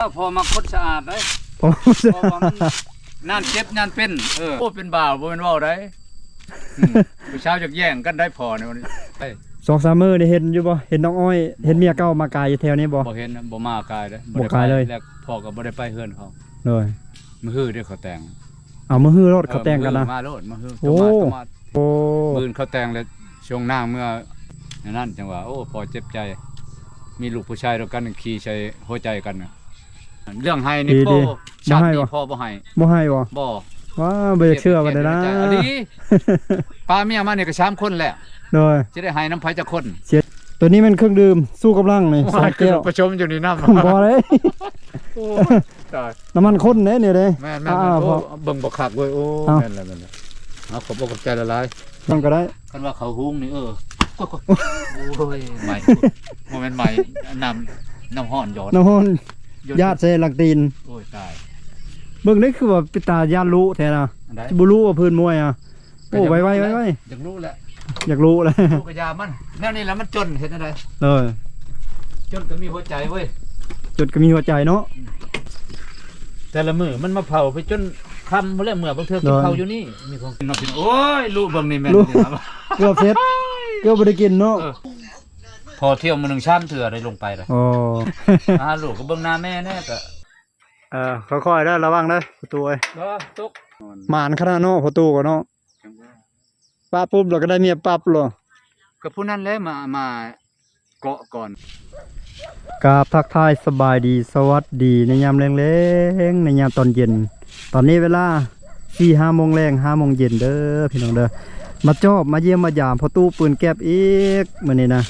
ພໍ່ມັກຄົນສະອາດເດ້ ພໍ່ ເພາະວ່າມັນນານເຈັບນານເປັນ. ເອີ ໂອ້ ເປັນບ່າວບໍ່ແມ່ນເວົ້າໄດ໋. ອືມ ຜູ້ສາວຢາກແຍ່ງກັນໄດ໋ພໍ່ນີ້. ສອງສາມມື້ນີ້ເຫັນຢູ່ບໍ່? ເຫັນນ້ອງອ້ອຍ ເຫັນເມຍເກົ່າມາກາຍຢູ່ແຖວນີ້ບໍ່? ບໍ່ເຫັນ ບໍ່ມາກາຍເດ້ ບໍ່ໄດ້ໄປເລີຍ. ພໍ່ກໍບໍ່ໄດ້ໄປເຮືອນເຂົາ. ໂດຍ ມື້ຮືເດ້ເຂົາແຕ່ງ. ເອົາ ມື້ຮືໂລດ ເອີ ເຂົາແຕ່ງກັນນະ ມາໂລດ ມາຮື. ໂອ້ ໂທມາ ໂທມາ. ໂອ້ ມື້ອື່ນເຂົາແຕ່ງແລ້ວ ຊ່ວງນາງເມືອ ອັນນັ້ນ ຈັ່ງວ່າ ໂອ້ ພໍ່ເຈັບໃຈ ມີລູກຜູ້ຊາຍດຽວກັນຂີ່ໃສ່ຫົວໃຈກັນນະ. ເລື່ອງໃຫ້ນີ້ ດີໆ ພໍ່ ບໍ່ໃຫ້ບໍ່? ຊາດນີ້ພໍ່ບໍ່ໃຫ້. ບໍ່ໃຫ້ບໍ່? ບໍ່. ວ້າ ບໍ່ຢາກເຊື່ອປານໃດນະ. ເສຍໃຈ ເສຍໃຈອີ່ຫຼີ. ປາເມຍມານີ້ກໍສາມຄົນແລ້ວ. ໂດຍ ຊິໄດ້ໃຫ້ນຳໃຜຈັກຄົນ? ເສຍ ໂຕນີ້ແມ່ນເຄື່ອງດື່ມຊູກຳລັງນີ້ ສອງແກ້ວ ປະສົມຢູ່ນີ້ນຳ. ບໍ່ເດ້ ໂອ້ ຕາຍ ນ້ຳມັນຄົນເດ້ນີ້ເດ້. ແມ່ນໆ ອ່າ ໂອ້ ເບິ່ງບໍ່ຄັກເວີຍ. ໂອ້ ເອົ້າ ແມ່ນແລ້ວ ແມ່ນແລ້ວ. ເອົາ ຂອບອົກຂອບໃຈຫຼາຍໆ. ມັນກໍໄດ້ ຄັນວ່າເຂົາຫຸງນີ້ ເອີ ໂອ້ຍ ໄໝ້ ບໍ່ແມ່ນໄໝ້ ນ້ຳ ນ້ຳຮ້ອນຢອດ ນ້ຳຮ້ອນຢາດໃສ່ຫຼັງຕີນ. ໂອ້ຍ ຕາຍ ເບິ່ງໄດ້ຄືວ່າເປັນຕາຢ້ານລຸແທ້ນະ. ບໍ່ຮູ້ວ່າພື້ນມວຍອະ. ໂອ້ ໄວໆ ໄວໆ ຢາກຮູ້ແຫຼະ ຢາກຮູ້ແຫຼະ ຮູ້ກະຢາມັນ. ແນວນີ້ລະມັນຈົນ ເຮັດແນວໃດ? ເອີ ຈົນກໍມີຫົວໃຈເວີຍ ຈົນກໍມີຫົວໃຈເນາະ. ອືມ ແຕ່ລະມື້ມັນມາເຝົ້າໄປຈົນຄ່ຳພຸ້ນແຫຼະ ເມື່ອບາງເທື່ອກິນເຂົ້າຢູ່ນີ້ ມີຂອງກິນເນາະ. ໂອ້ຍ ລູກເບິ່ງນີ້ແມ່ນ ລູກ ເກືອບເສັດ ເກືອບບໍ່ໄດ້ກິນເນາະ. ເອີ ພໍທ່ຽວມື້ໜຶ່ງສາມເທື່ອໄດ້ລົງໄປລະ. ໂອ້ ຫາລູກກໍເບິ່ງໜ້າແມ່ແດ່ກະ ເອີ ຄ່ອຍໆເດີ ລະວັງເດີພໍ່ຕູ້ເອີຍ. ເອີ ຕົກ ໝານຂະໜາດເນາະພໍ່ຕູ້ກໍເນາະ. ປະປຸບແລ້ວກໍໄດ້ເມຍປັບໂລດ. ກໍຜູ້ນັ້ນແຫຼະມາ ມາເກາະກ່ອນ. ກາບທັກທາຍສະບາຍດີ ສະຫວັດດີໃນຍາມແລງໆ ໃນຍາມຕອນເຢັນ. ຕອນນີ້ເວລາສີ່ຫ້າໂມງແລງ ຫ້າໂມງເຢັນເດີພີ່ນ້ອງເດີ. ມາຈອບມາຢ້ຽມມາຢາມພໍ່ຕູ້ປືນແກັບອີກມື້ນີ້ນະ.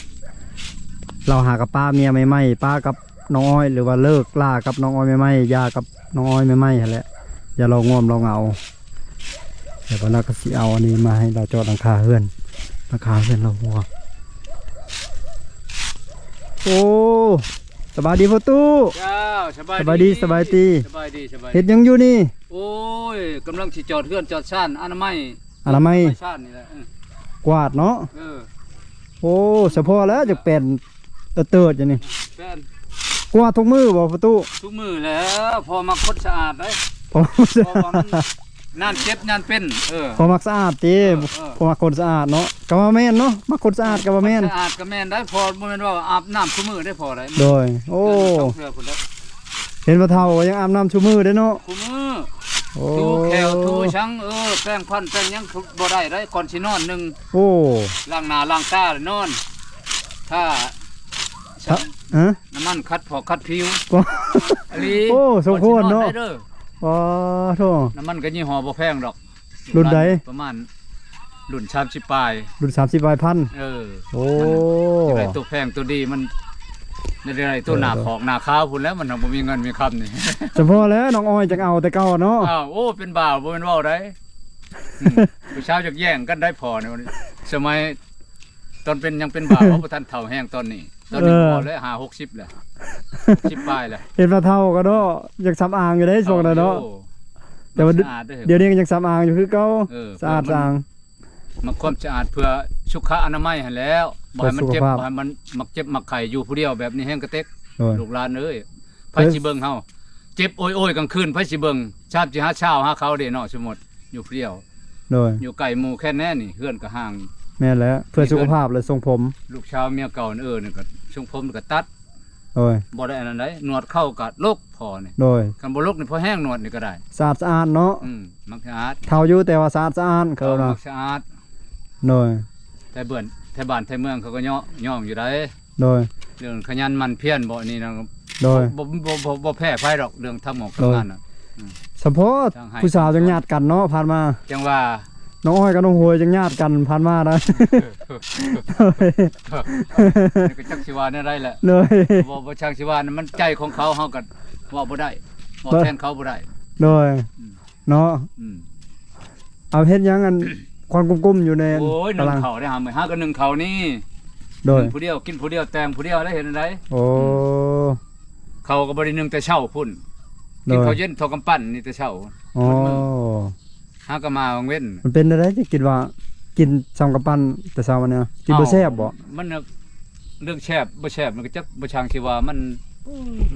ລາວຫາກະປະເມຍໃໝ່ໆ ປະກັບ ນ້ອງອ້ອຍ ຫຼືວ່າເລີກລາກັບນ້ອງອ້ອຍໃໝ່ໆ ຢ່າກັບນ້ອງອ້ອຍໃໝ່ໆຫັ້ນແຫຼະ ຢ່າລອງງອມລອງເອົາ. ແລ້ວກໍລາວກໍຊິເອົາອັນນີ້ມາໃຫ້ລາວເຈາະຫຼັງຄາເຮືອນ ຫຼັງຄາເຮືອນລາວຮົ່ວ. ໂອ້ ສະບາຍດີພໍ່ຕູ້. ເຈົ້າ ສະບາຍດີ ສະບາຍດີ ສະບາຍດີ ສະບາຍດີ ສະບາຍດີ. ເຮັດຫຍັງຢູ່ນີ້? ໂອ້ຍ ກຳລັງຊິຈອດເຮືອນຈອດຊານ ອະນາໄມ ອະນາໄມ ອະນາໄມຊານນີ້ແຫຼະ. ເອີ ກວາດເນາະ. ເອີ ໂອ້ ສະເພາະແລ້ວຈະແປນ ເອີ ເຕີດຢູ່ນີ້ ແມ່ນ. ກວາດທຸກມື້ບໍ່ພໍ່ຕູ້? ທຸກມື້ແຫຼະ ພໍ່ມັກຄົນສະອາດເດ້ ເພາະວ່າມັນນານເຈັບນານເປັນ. ເອີ ພໍ່ມັກສະອາດຕິ? ເອີ ເອີ ພໍ່ມັກຄົນສະອາດເນາະ. ກໍວ່າແມ່ນເນາະ ມັກຄົນສະອາດກໍວ່າແມ່ນ. ສະອາດກໍແມ່ນໄດ໋ ພໍ່ບໍ່ແມ່ນວ່າອາບນ້ຳຊຸມື້ໄດ້ພໍ່ໄດ໋. ໂດຍ ໂອ້ ເທື່ອພຸ້ນແຫຼະ. ເຫັນວ່າເຖົ້າກໍຍັງອາບນ້ຳຊຸມື້ເດ້ເນາະ. ຊຸມື້. ໂອ້ ຖູແຂ້ວຖູສັງ ເອີ ແປງຟັນແປງຫຍັງບໍ່ໄດ້ໄດ໋ ກ່ອນຊິນອນໜຶ່ງ. ໂອ້ ລ້າງໜ້າລ້າງຕາແລ້ວນອນ ຖ້າ ຮະ ນ້ຳມັນຂັດຜອກຂັດຜິວ. ອີ່ຫຼີ. ໂອ້ ສົມຄວນເນາະ. ອໍ ໂທ້ ນ້ຳມັນກໍຍີ່ຫໍ້ບໍ່ແພງດອກ. ລຸ້ນໃດ? ປະມານລຸ້ນສາມສິບປາຍ ລຸ້ນສາມສິບປາຍພັນ. ເອີ ໂອ້ ມັນຢາກໄດ້ໂຕແພງໂຕດີ ມັນຢາກໄດ້ໂຕໜ້າຂອກໜ້າຂາວພຸ້ນແຫຼະ ມັນບໍ່ມີເງິນມີຄຳນີ້. ສະເພາະແລ້ວນ້ອງອ້ອຍຈັກເອົາແຕ່ເກົ່າເນາະ. ອ້າວ ໂອ້ ເປັນບ່າວບໍ່ແມ່ນເວົ້າໄດ໋. ອືມ ຜູ້ສາວຢາກແຍ່ງກັນໄດ໋ພໍ່ນີ້. ສະໄໝຕອນເປັນ ຍັງເປັນບ່າວ ບໍ່ທັນເຖົ້າແຮງຕອນນີ້. ຕອນນີ້ ເອີ ພໍແລ້ວ ຫ້າຫົກສິບແລ້ວ ຫົກສິບປາຍແລ້ວ. ເຫັນວ່າເຖົ້າກໍເນາະ ຍັງສຳອາງຢູ່ເດ້ຊ່ວງນັ້ນເນາະ. ໂອ້ ແຕ່ວ່າ ມັກສະອາດເດ້ ດຽວນີ້ກໍຍັງສຳອາງຢູ່ຄືເກົ່າ. ເອີ ສະອາດສະອາງ ມັກຄວາມສະອາດເພື່ອສຸຂະອະນາໄມຫັ້ນແຫຼ້ວ ບໍ່ໃຫ້ມັນເຈັບ ເພື່ອສຸຂະພາບ ບໍ່ໃຫ້ມັນມັກເຈັບມັກໄຂ້ ຢູ່ຜູ້ດຽວແບບນີ້ແຮງກະເຕັກ. ໂດຍ ລູກຫຼານເອີຍ ໃຜຊິເບິ່ງເຮົາ ເຈັບໂອຍໆກາງຄືນ ໃຜຊິເບິ່ງ? ຊາມຊິຫາຊາວຫາເຂົາເດ້ເນາະ ສົມມຸດຢູ່ຜູ້ດຽວ. ໂດຍ ຢູ່ໃກ້ໝູ່ແຄ່ແນ່ນີ້ ເຮືອນກໍຫ່າງ. ແມ່ນແຫຼະ ເພື່ອສຸຂະພາບ ແລະ ຊົງຜົມ. ລູກສາວເມຍເກົ່າເອີນີ້ກໍຊົງຜົມກໍຕັດ. ໂດຍ ບໍ່ໄດ້ອັນນັ້ນໃດ໋ ໜວດເຂົາກໍລົກພໍນີ້. ໂດຍ ຄັນບໍ່ລົກນີ້ພໍແຮງ ໜວດນີ້ກໍໄດ້. ສະອາດສະອາດເນາະ. ອືມ ມັກສະອາດ ເຖົ້າຢູ່ແຕ່ວ່າສະອາດສະອາດ ເຂົາວ່າມັກສະອາດ. ໂດຍ ແຕ່ເບືອນ ແຖວບ້ານແຖວເມືອງເຂົາກໍຍ້ອງຢູ່ໃດ໋. ໂດຍ ເລື່ອງຂະຫຍັນໝັ່ນພຽນບໍ່ນີ້ນະ. ໂດຍ ບໍ່ ບໍ່ ບໍ່ ບໍ່ແພ້ໃຜດອກ ເລື່ອງທຳໝອກທຳງານນະ. ໂດຍ ອືມ ສະເພາະຜູ້ສາວຈັ່ງຍາດກັນເນາະ ຜ່ານມາ. ຈັ່ງວ່າ ນ້ອງອ້ອຍກັບນ້ອງໂຫຍຈັ່ງຍາດກັນຜ່ານມານະ. ນີ້ກໍຈັກຊິວ່າແນວໃດແຫຼະ. ໂດຍ ບໍ່ ບໍ່ຊ່າງຊິວ່ານະ ມັນໃຈຂອງເຂົາ ເຮົາກໍເວົ້າບໍ່ໄດ້ ເວົ້າແທນເຂົາບໍ່ໄດ້. ໂດຍ ອືມ ເນາະ. ອືມ ເອົາເຮັດຫຍັງ ອັນ ຄວັນກຸ້ມໆຢູ່ໃນ ໂອ້ຍ ໜຶ້ງເຂົ້າໄດ້ຫາມື້ ຫາກໍໜຶ້ງເຂົ້ານີ້. ໂດຍ ໜຶ້ງຜູ້ດຽວ ກິນຜູ້ດຽວ ແຕ່ງຜູ້ດຽວ ໄດ້ເຮັດແນວໃດ? ໂອ້ ອືມ ເຂົ້າກໍບໍ່ໄດ້ໜຶ້ງແຕ່ເຊົ້າພຸ້ນ. ໂດຍ ກິນເຂົ້າເຢັນເທົ່າກຳປັ່ນນີ້ແຕ່ເຊົ້າ. ອໍ ໝົດມື້ ຫາກໍມາຫວ່າງເວັນ. ມັນເປັນແນວໃດ ຈຶ່ງຄິດວ່າກິນຊ່ຳກຳປັ່ນແຕ່ເຊົ້ານີ້ ກິນບໍ່ແຊບບໍ່? ມັນເລື່ອງແຊບບໍ່ແຊບ ມັນກໍຈັກບໍ່ຊ່າງຊິວ່າ ມັນ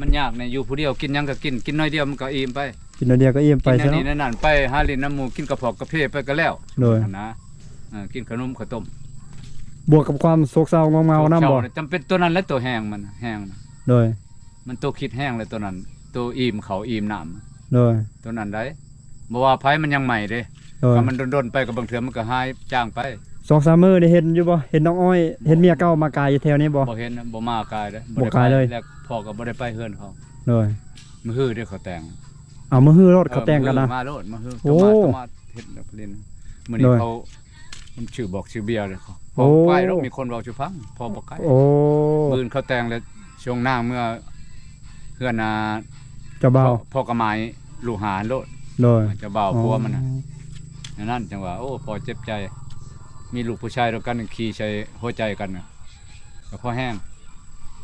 ມັນຍາກແດ່ ຢູ່ຜູ້ດຽວ ກິນຫຍັງກໍກິນ ກິນໜ້ອຍດຽວມັນກໍອີ່ມໄປ ກິນໜ້ອຍດຽວກໍອີ່ມໄປ ກິນອັນນີ້ ຊະເນາະ ອັນນັ້ນໄປ ຫາຫຼິ້ນນຳໝູ່ ກິນກະເພາະກາເຟໄປກໍແລ້ວ ໂດຍ ຫັ້ນນະ ເອີ ກິນຂະໜົມເຂົ້າຕົ້ມ ບວກກັບຄວາມໂສກເສົ້າງອມເຫງົານຳບໍ່? ໂສກເສົ້າ ຈຳເປັນ ໂຕນັ້ນແຫຼະ ໂຕແຮງມັນ ແຮງນະ ໂດຍ ມັນໂຕຄິດແຮງແຫຼະ ໂຕນັ້ນ ໂຕອີ່ມເຂົ້າອີ່ມນ້ຳ ໂດຍ ໂຕນັ້ນໃດ ບໍ່ວ່າໃຜ ມັນຍັງໃໝ່ເດ້ ໂດຍ ຖ້າມັນດົນໆໄປ ກໍບາງເທື່ອມັນກໍຫາຍຈາງໄປ ສອງສາມມື້ໄດ້ເຫັນຢູ່ບໍ່? ເຫັນນ້ອງອ້ອຍ ເຫັນເມຍເກົ່າມາກາຍຢູ່ແຖວນີ້ບໍ່? ບໍ່ເຫັນ ບໍ່ມາກາຍເດ້ ບໍ່ໄດ້ໄປ ບໍ່ກາຍເລີຍ ແລ້ວພໍ່ກໍບໍ່ໄດ້ໄປເຮືອນເຂົາ ໂດຍ ມື້ຮືເດ້ເຂົາແຕ່ງ ເອົາ ມື້ຮືໂລດ ເອີ ເຂົາແຕ່ງກັນນະ ມື້ຮືມາໂລດ ມື້ຮື ໂອ້ ໂທມາ ໂທມາເຮັດແລ້ວຫຼິ້ນ ມື້ນີ້ ໂດຍ ເຂົາ ມັນຊື່ບອກຊື່ເບຍເດ້ ໂອ້ ພໍ່ບໍ່ໄກດອກ ມີຄົນເວົ້າສູ່ຟັງ ພໍ່ບໍ່ໄກ ໂອ້ ມື້ອື່ນເຂົາແຕ່ງແລ້ວ ສົ່ງນາງເມືອເຮືອນ ອ່າ ເຈົ້າບ່າວ ພໍ່ ພໍ່ກະໝາຍລູກຫາໂລດ ໂດຍ ເຈົ້າບ່າວ ອໍ ຜົວມັນນະ ແນວນັ້ນຈັ່ງວ່າ ໂອ້ ພໍ່ເຈັບໃຈ ມີລູກຜູ້ຊາຍດຽວກັນ ຂີ່ໃສ່ຫົວໃຈກັນນະ ກໍພໍແຮງ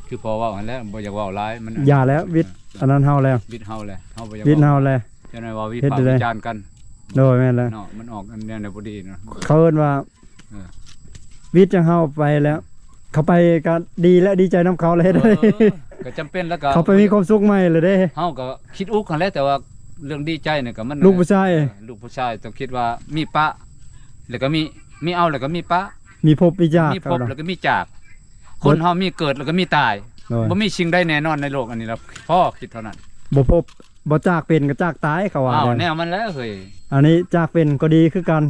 ຄືພໍ່ເວົ້າຫັ້ນແຫຼະ ບໍ່ຢາກເວົ້າຫຼາຍ ມັນ ຢ່າແລ້ວ ວິດ ເອີ ອັນນັ້ນເຮົາແລ້ວ ວິດເຮົາແຫຼະ ເຮົາບໍ່ຢາກ ວິດເຮົາແຫຼະ ເຈົ້າໜ້ອຍວ່າວິພາກວິຈານກັນ ໂດຍ ແມ່ນແຫຼະ ເນາະ ມັນອອກແນວໃດບໍ່ດີເນາະ ເຂົາເອີ້ນວ່າ ເອີ ວິດຈັ່ງເຮົາໄປແລ້ວ ເຂົາໄປກໍດີແລ້ວ ດີໃຈນຳເຂົາແລ້ວ ເອີ ກໍຈຳເປັນແລ້ວກໍ ເຂົາໄປມີຄວາມສຸກໃໝ່ແລ້ວເດ້ ເຮົາກໍຄິດອຸກຫັ້ນແຫຼະ ແຕ່ວ່າເລື່ອງດີໃຈນີ້ກໍມັນ ລູກຜູ້ຊາຍ ເອີ ລູກຜູ້ຊາຍຕ້ອງຄິດວ່າມີປະ ແລ້ວກໍມີ ມີເອົາ ແລ້ວກໍມີປະ ມີພົບມີຈາກ ມີພົບແລ້ວກໍມີຈາກ ຄົນເຮົາມີເກີດແລ້ວກໍມີຕາຍ ໂດຍ ບໍ່ມີສິ່ງໃດແນ່ນອນໃນໂລກອັນນີ້ລະ ພໍຄິດເທົ່ານັ້ນ ບໍ່ພົບ ບໍ່ຈາກເປັນກໍຈາກຕາຍ ເຂົາວ່າ ອ້າວ ແນວມັນແຫຼະເຮີ້ຍ ອັນນີ້ຈາກເປັນກໍດີຄືກັນ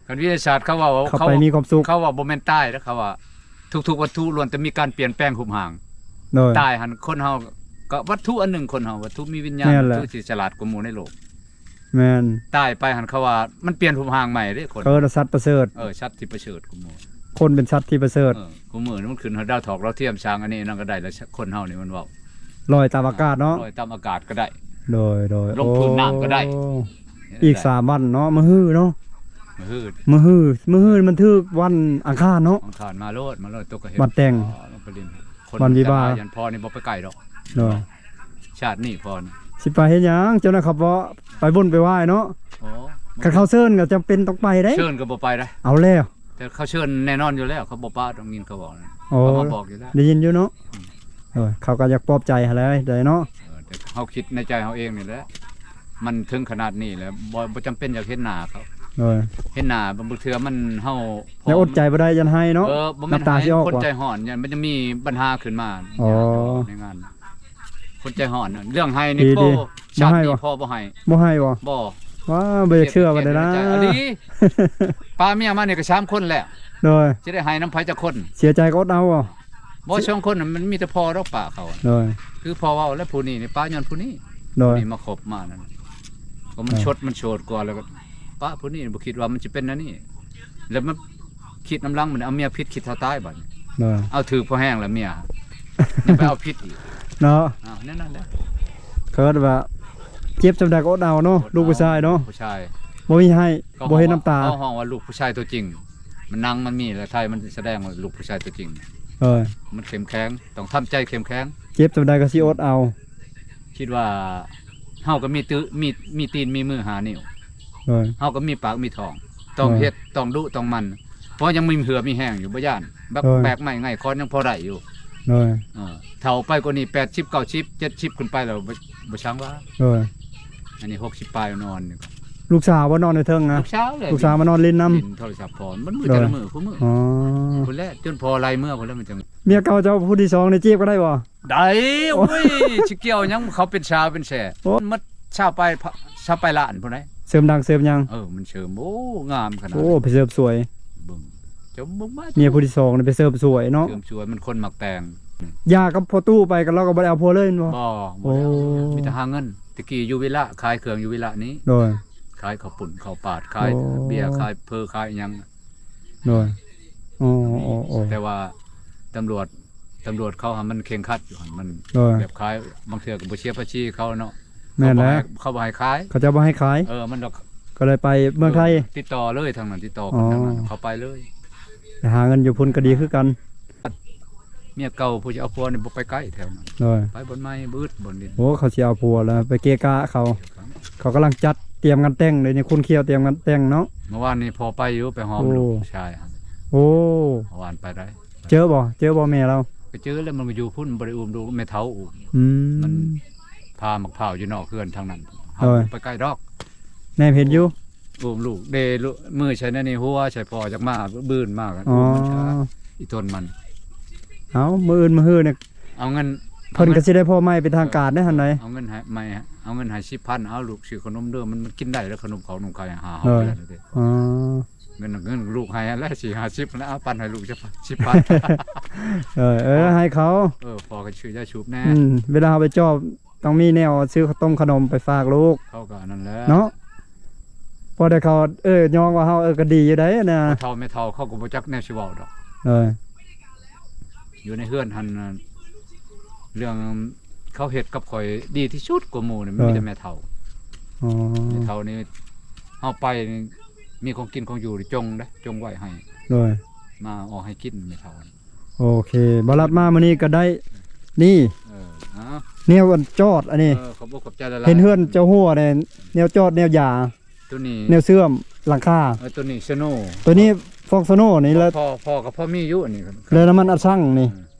ຄັນວິທະຍາສາດເຂົາເວົ້າ ເຂົາໄປມີຄວາມສຸກ ເຂົາເວົ້າບໍ່ແມ່ນຕາຍເດ້ ເຂົາວ່າທຸກໆວັດຖຸລ້ວນແຕ່ມີການປ່ຽນແປງຮູບຮ່າງ ໂດຍ ຕາຍຫັ້ນ ຄົນເຮົາກໍວັດຖຸອັນໜຶ່ງ ຄົນເຮົາວັດຖຸມີວິນຍານ ແມ່ນແຫຼະ ວັດຖຸທີ່ສະຫຼາດກວ່າໝູ່ໃນໂລກ ແມ່ນ ຕາຍໄປຫັ້ນ ເຂົາວ່າມັນປ່ຽນຮູບຮ່າງໃໝ່ເດ້ ຄົນ ເຂົາເອີ້ນວ່າສັດປະເສີດ ເອີ ສັດທີ່ປະເສີດກວ່າໝູ່ ຄົນເປັນສັດທີ່ປະເສີດ ເອີ ກວ່າໝູ່ນີ້ມັນຂຶ້ນຮອດດາວຖອກດາວທຽມ ສ້າງອັນນີ້ນັ້ນກໍໄດ້ແລ້ວ ຄົນເຮົານີ້ມັນເວົ້າ ລອຍຕາມອາກາດເນາະ ລອຍຕາມອາກາດກໍໄດ້ ໂດຍ ໂດຍ ລົງພື້ນນ້ຳກໍໄດ້ ໂອ້ ອີກສາມວັນເນາະ ມື້ຮືເນາະ ມື້ຮື ມື້ຮື ມື້ຮືມັນຖືກວັນອັງຄານເນາະ ອັງຄານ ມາໂລດ ມາໂລດ ຕົກກະເຫັນ ວັນແຕ່ງ ອໍ ລົງໄປຫຼິ້ນ ຄົນ ວັນວິວາ ຈັກໜ້ອຍຢ້ານພໍ່ນີ້ບໍ່ໄປໃກ້ດອກ ໂດຍ ຊາດນີ້ພໍ່ນີ້ ຊິໄປເຮັດຫຍັງ? ເຈົ້ານະ ເຂົາບໍ່ໄປບຸນໄປໄຫວ້ເນາະ ອໍ ຄັນເຂົາເຊີນກໍຈຳເປັນຕ້ອງໄປເດ້ ເຊີນກໍບໍ່ໄປເດ້ ເອົາແລ້ວ ແຕ່ເຂົາເຊີນແນ່ນອນຢູ່ແລ້ວ ເຂົາບໍ່ປະ ຕ້ອງຍິນເຂົາເວົ້ານະ ອໍ ເຂົາມາບອກຢູ່ແລ້ວ ໄດ້ຍິນຢູ່ເນາະ ອືມ ເອີ ເຂົາກໍຢາກປອບໃຈຫັ້ນແຫຼະ ໄດ້ເນາະ ເອີ ແຕ່ເຮົາຄິດໃນໃຈເຮົາເອງນີ້ແຫຼະ ມັນເຖິງຂະໜາດນີ້ແລ້ວ ບໍ່ ບໍ່ຈຳເປັນຢາກເຫັນໜ້າເຂົາ ໂດຍ ເຫັນໜ້າບາງເທື່ອມັນ ເຮົາ ຍັງອົດໃຈບໍ່ໄດ້ ຢ້ານໄຫ້ເນາະ ເອີ ບໍ່ແມ່ນ ນ້ຳຕາຊິອອກ ຄົນໃຈຮ້ອນ ຢ້ານມັນຈະມີບັນຫາຂຶ້ນມາ ອໍ ໃນງານ ຄົນໃຈຮ້ອນ ເລື່ອງໄຫ້ນີ້ ດີ ໂອ້ ດີ ຊາດນີ້ ບໍ່ໃຫ້ບໍ່ ພໍ່ບໍ່ໃຫ້ ບໍ່ໃຫ້ບໍ່? ບໍ່ ວ້າ ບໍ່ຢາກເຊື່ອປານໃດນະ ເສຍໃຈອີ່ຫຼີ ປະເມຍມານີ້ກໍສາມຄົນແລ້ວ ໂດຍ ຊິໄດ້ໃຫ້ນຳໃຜຈັກຄົນ? ເສຍໃຈກໍອົດເອົາບໍ່? ບໍ່ ສ- ສອງຄົນນະ ມັນມີແຕ່ພໍ່ດອກປະເຂົາ ໂດຍ ຄືພໍ່ເວົ້າແລ້ວ ຜູ້ນີ້ນີ້ປະຍ້ອນຜູ້ນີ້ ໂດຍ ຜູ້ນີ້ມາຄົບມານັ້ນ ກໍມັນ ໂດຍ ສົດມັນໂສດກວ່າ ແລ້ວກໍປະຜູ້ນີ້ ບໍ່ຄິດວ່າມັນຊິເປັນແນວນີ້ ແລ້ວມາຄິດນຳຫຼັງ ມັນເອົາເມຍຜິດ ຄິດເທົ່າຕາຍບັດນີ້ ໂດຍ ເອົາຖືກພໍແຮງແລ້ວເມຍ ຍັງໄປເອົາຜິດອີກ ເນາະ ອ້າວ ແນວນັ້ນແຫຼະ ເຂົາວ່າເຈັບສ່ຳໃດກໍອົດເອົາເນາະ ລູກຜູ້ຊາຍເນາະ ຜູ້ຊາຍ ບໍ່ມີໃຫ້ ກໍ ບໍ່ເຫັນນ້ຳຕາ ເຮົາຮ້ອງວ່າລູກຜູ້ຊາຍຕົວຈິງ ມັນໜັງມັນມີ ແລ້ວໄທມັນສະແດງວ່າລູກຜູ້ຊາຍຕົວຈິງ ເອີ ມັນເຂັ້ມແຂງ ຕ້ອງທຳໃຈເຂັ້ມແຂງ ເຈັບສ່ຳໃດກໍຊິອົດເອົາ ຄິດວ່າເຮົາກໍມີຕື້ ມີ ມີຕີນມີມືຫ້ານິ້ວ ໂດຍ ເຮົາກໍມີປາກມີທ້ອງ ຕ້ອງ ໂດຍ ເຮັດ ຕ້ອງດຸຕ້ອງໝັ່ນ ເພາະຍັງມີເຫື່ອມີແຮງຢູ່ ບໍ່ຢ້ານ ແບກ ໂດຍ ແບກໄມ້ໄງ່ຄ້ອນຍັງພໍໄດ້ຢູ່ ໂດຍ ເອີ ເຖົ້າໄປກວ່ານີ້ ແປດສິບ ເກົ້າສິບ ເຈັດສິບ ຂຶ້ນໄປແລ້ວ ບໍ່ ບໍ່ຊ່າງວ່າ ໂດຍ ອັນນີ້ ຫົກສິບ ປາຍນອນ ລູກສາວບໍ່ນອນຢູ່ເທິງນະ? ລູກສາວແຫຼະ ລູກສາວມານອນຫຼິ້ນນຳ ຫຼິ້ນໂທລະສັບພໍ ມັນມື້ ໂດຍ ແຕ່ລະມື້ ຄູ່ມື້ ອໍ ພຸ້ນແຫຼະ ຈົນພໍ່ໄລ່ເມືອພຸ້ນແຫຼະ ມັນຈັ່ງ ເມຍເກົ່າເຈົ້າຜູ້ທີສອງນີ້ຈີບກໍໄດ້ບໍ່? ໄດ້ ໂອ້ຍ ຊິກ່ຽວຫຍັງ ເຂົາເປັນຊາວເປັນແສນ ໂອ້ ມັນໝົດຊາວປາຍ ຊາວປາຍລ້ານພຸ້ນໃດ ເສີມດັງເສີມຫຍັງ ເອີ ມັນເສີມ ໂອ້ ງາມຂະໜາດ ໂອ້ ໄປເສີມສວຍ ເບິ່ງ ເຈົ້າເບິ່ງມາ ເມຍຜູ້ທີສອງນີ້ໄປເສີມສວຍເນາະ ເສີມສວຍ ມັນຄົນມັກແຕ່ງ ຢ່າກັບພໍ່ຕູ້ໄປ ກໍລາວກໍບໍ່ໄດ້ເອົາຜົວເລີຍແມ່ນບໍ່? ບໍ່ ບໍ່ໄດ້ເອົາ ໂອ້ ມີແຕ່ຫາເງິນ ແຕ່ກີ້ຢູ່ວິລະ ຂາຍເຄື່ອງຢູ່ວິລະນີ້ ໂດຍ ຂາຍເຂົ້າປຸ້ນເຂົ້າປາດ ຂາຍ ໂອ້ ເບຍ ຂາຍເຝີ ຂາຍຫຍັງ ໂດຍ ໂອ້ ໂອ້ ໂອ້ ແຕ່ວ່າຕຳຫຼວດ ຕຳຫຼວດເຂົາຫັ້ນມັນເຄັ່ງຄັດຢູ່ຫັ້ນ ມັນ ໂດຍ ແບບຂາຍ ບາງເທື່ອກໍບໍ່ເສຍພາສີເຂົາເນາະ ແມ່ນແຫຼະ ເຂົາບໍ່ໃຫ້ ເຂົາບໍ່ໃຫ້ຂາຍ ເຂົາເຈົ້າບໍ່ໃຫ້ຂາຍ ເອີ ມັນດອກ ກໍເລີຍໄປເມືອງໄທ ເອີ ຕິດຕໍ່ເລີຍທາງນັ້ນ ຕິດຕໍ່ກັນ ອໍ ທາງນັ້ນ ເຂົາໄປເລີຍ ໄປຫາເງິນຢູ່ພຸ້ນກໍດີຄືກັນ ເມຍເກົ່າຜູ້ຊິເອົາຜົວນີ້ບໍ່ໄປໃກ້ແຖວນັ້ນ ໂດຍ ໄປບ່ອນໃໝ່ ບຶດບ່ອນດິນ ໂອ້ ເຂົາຊິເອົາຜົວແລ້ວ ໄປເກະກະເຂົາ ເຂົາກຳລັງຈັດຕຽມງານແຕ່ງ ດຽວນີ້ຂຸນຂຽວຕຽມງານແຕ່ງເນາະ ເມື່ອວານນີ້ພໍ່ໄປຢູ່ ໄປຫອມ ໂອ້ ລູກຜູ້ຊາຍ ໂອ້ ເມື່ອວານໄປໄດ້ ເຈີບໍ່? ເຈີບໍ່ແມ່ລາວ? ກໍເຈີແລ້ວ ມັນມາຢູ່ພຸ້ນ ບໍ່ໄດ້ອຸ້ມລູກ ແມ່ເຖົ້າອຸ້ມ. ອືມ ມັນພາໝາກພ້າວຢູ່ນອກເຮືອນທາງນັ້ນ ເຮົາ ໂດຍ ບໍ່ໄປໃກ້ດອກ. ແນມເຫັນຢູ່ ອຸ້ມລູກເດ ມືໃສ່ໃນນີ້ ຫົວໃສ່ພໍ່ ຢາກມາ ບືນມາ ອໍ ອຸ້ມມັນຊາ ອີ່ຕົນມັນ. ເອົາ ມື້ອື່ນມື້ຮືນີ້ ເອົາເງິນ ເພິ່ນກໍຊິໄດ້ພໍ່ໃໝ່ເປັນທາງການເດ້ຫັ້ນໃດ. ເອີ ເອົາເງິນໃຫ້ໃໝ່ ເອົາເງິນໃຫ້ສິບພັນ ເອົາລູກຊື້ຂະໜົມເດີ ມັນ ມັນກິນໄດ້ແລ້ວ ຂະໜົມເຂົາໜົມໄຂ່ ຫ້າຫົກເດືອນເດ້. ອໍ ເງິນ ເງິນລູກໃຫ້ຫັ້ນແຫຼະ ສີ່ຫ້າສິບ ແລ້ວເອົາປັນໃຫ້ລູກຈັກສິບພັນ. ເອີ ເອີ ໃຫ້ເຂົາ ເອີ ພໍ່ກໍຊື້ຢາສູບແດ່. ອືມ ເວລາເຮົາໄປຈອບ ຕ້ອງມີແນວຊື້ເຂົ້າຕົ້ມຂະໜົມໄປຝາກລູກ ເຂົາກໍອັນນັ້ນແຫຼະເນາະ. ພໍໄດ້ເຂົາ ເອີ ຍ້ອງວ່າເຮົາ ເອີ ກໍດີຢູ່ໃດນະ ພໍ່ເຖົ້າແມ່ເຖົ້າເຂົາກໍບໍ່ຈັກແນວຊິເວົ້າດອກ. ເອີ ຢູ່ໃນເຮືອນຫັ້ນ ເລື່ອງເຂົາເຮັດກັບຂ້ອຍດີທີ່ສຸດກວ່າໝູ່ນີ້ ເອີ ມີແຕ່ແມ່ເຖົ້າ. ອໍ ແມ່ເຖົ້ານີ້ ເຮົາໄປນີ້ ມີຂອງກິນຂອງຢູ່ນີ້ຈົ່ງເດ້ ຈົ່ງໄວ້ໃຫ້ ໂດຍ ມາເອົາໃຫ້ກິນແມ່ເຖົ້າ. ໂອເຄ ບ່າວລັດມາມື້ນີ້ກໍໄດ້ ນີ້ ເອີ ເອົາ ແນວອັນຈອດອັນນີ້ ເອີ ຂອບອົກຂອບໃຈຫຼາຍໆ ເຫັນເຮືອນເຈົ້າຫົວແດ່ ແນວຈອດແນວຢາ ຕົວນີ້ ແນວເຊື່ອມຫຼັງຄາ. ເອີ ຕົວນີ້ສະໂນ ຕົວນີ້ຟອກສະໂນນີ້ແຫຼະ ພໍ ພໍກໍພໍມີຢູ່ອັນນີ້ ແລ້ວນ້ຳມັນອັດຊັງນີ້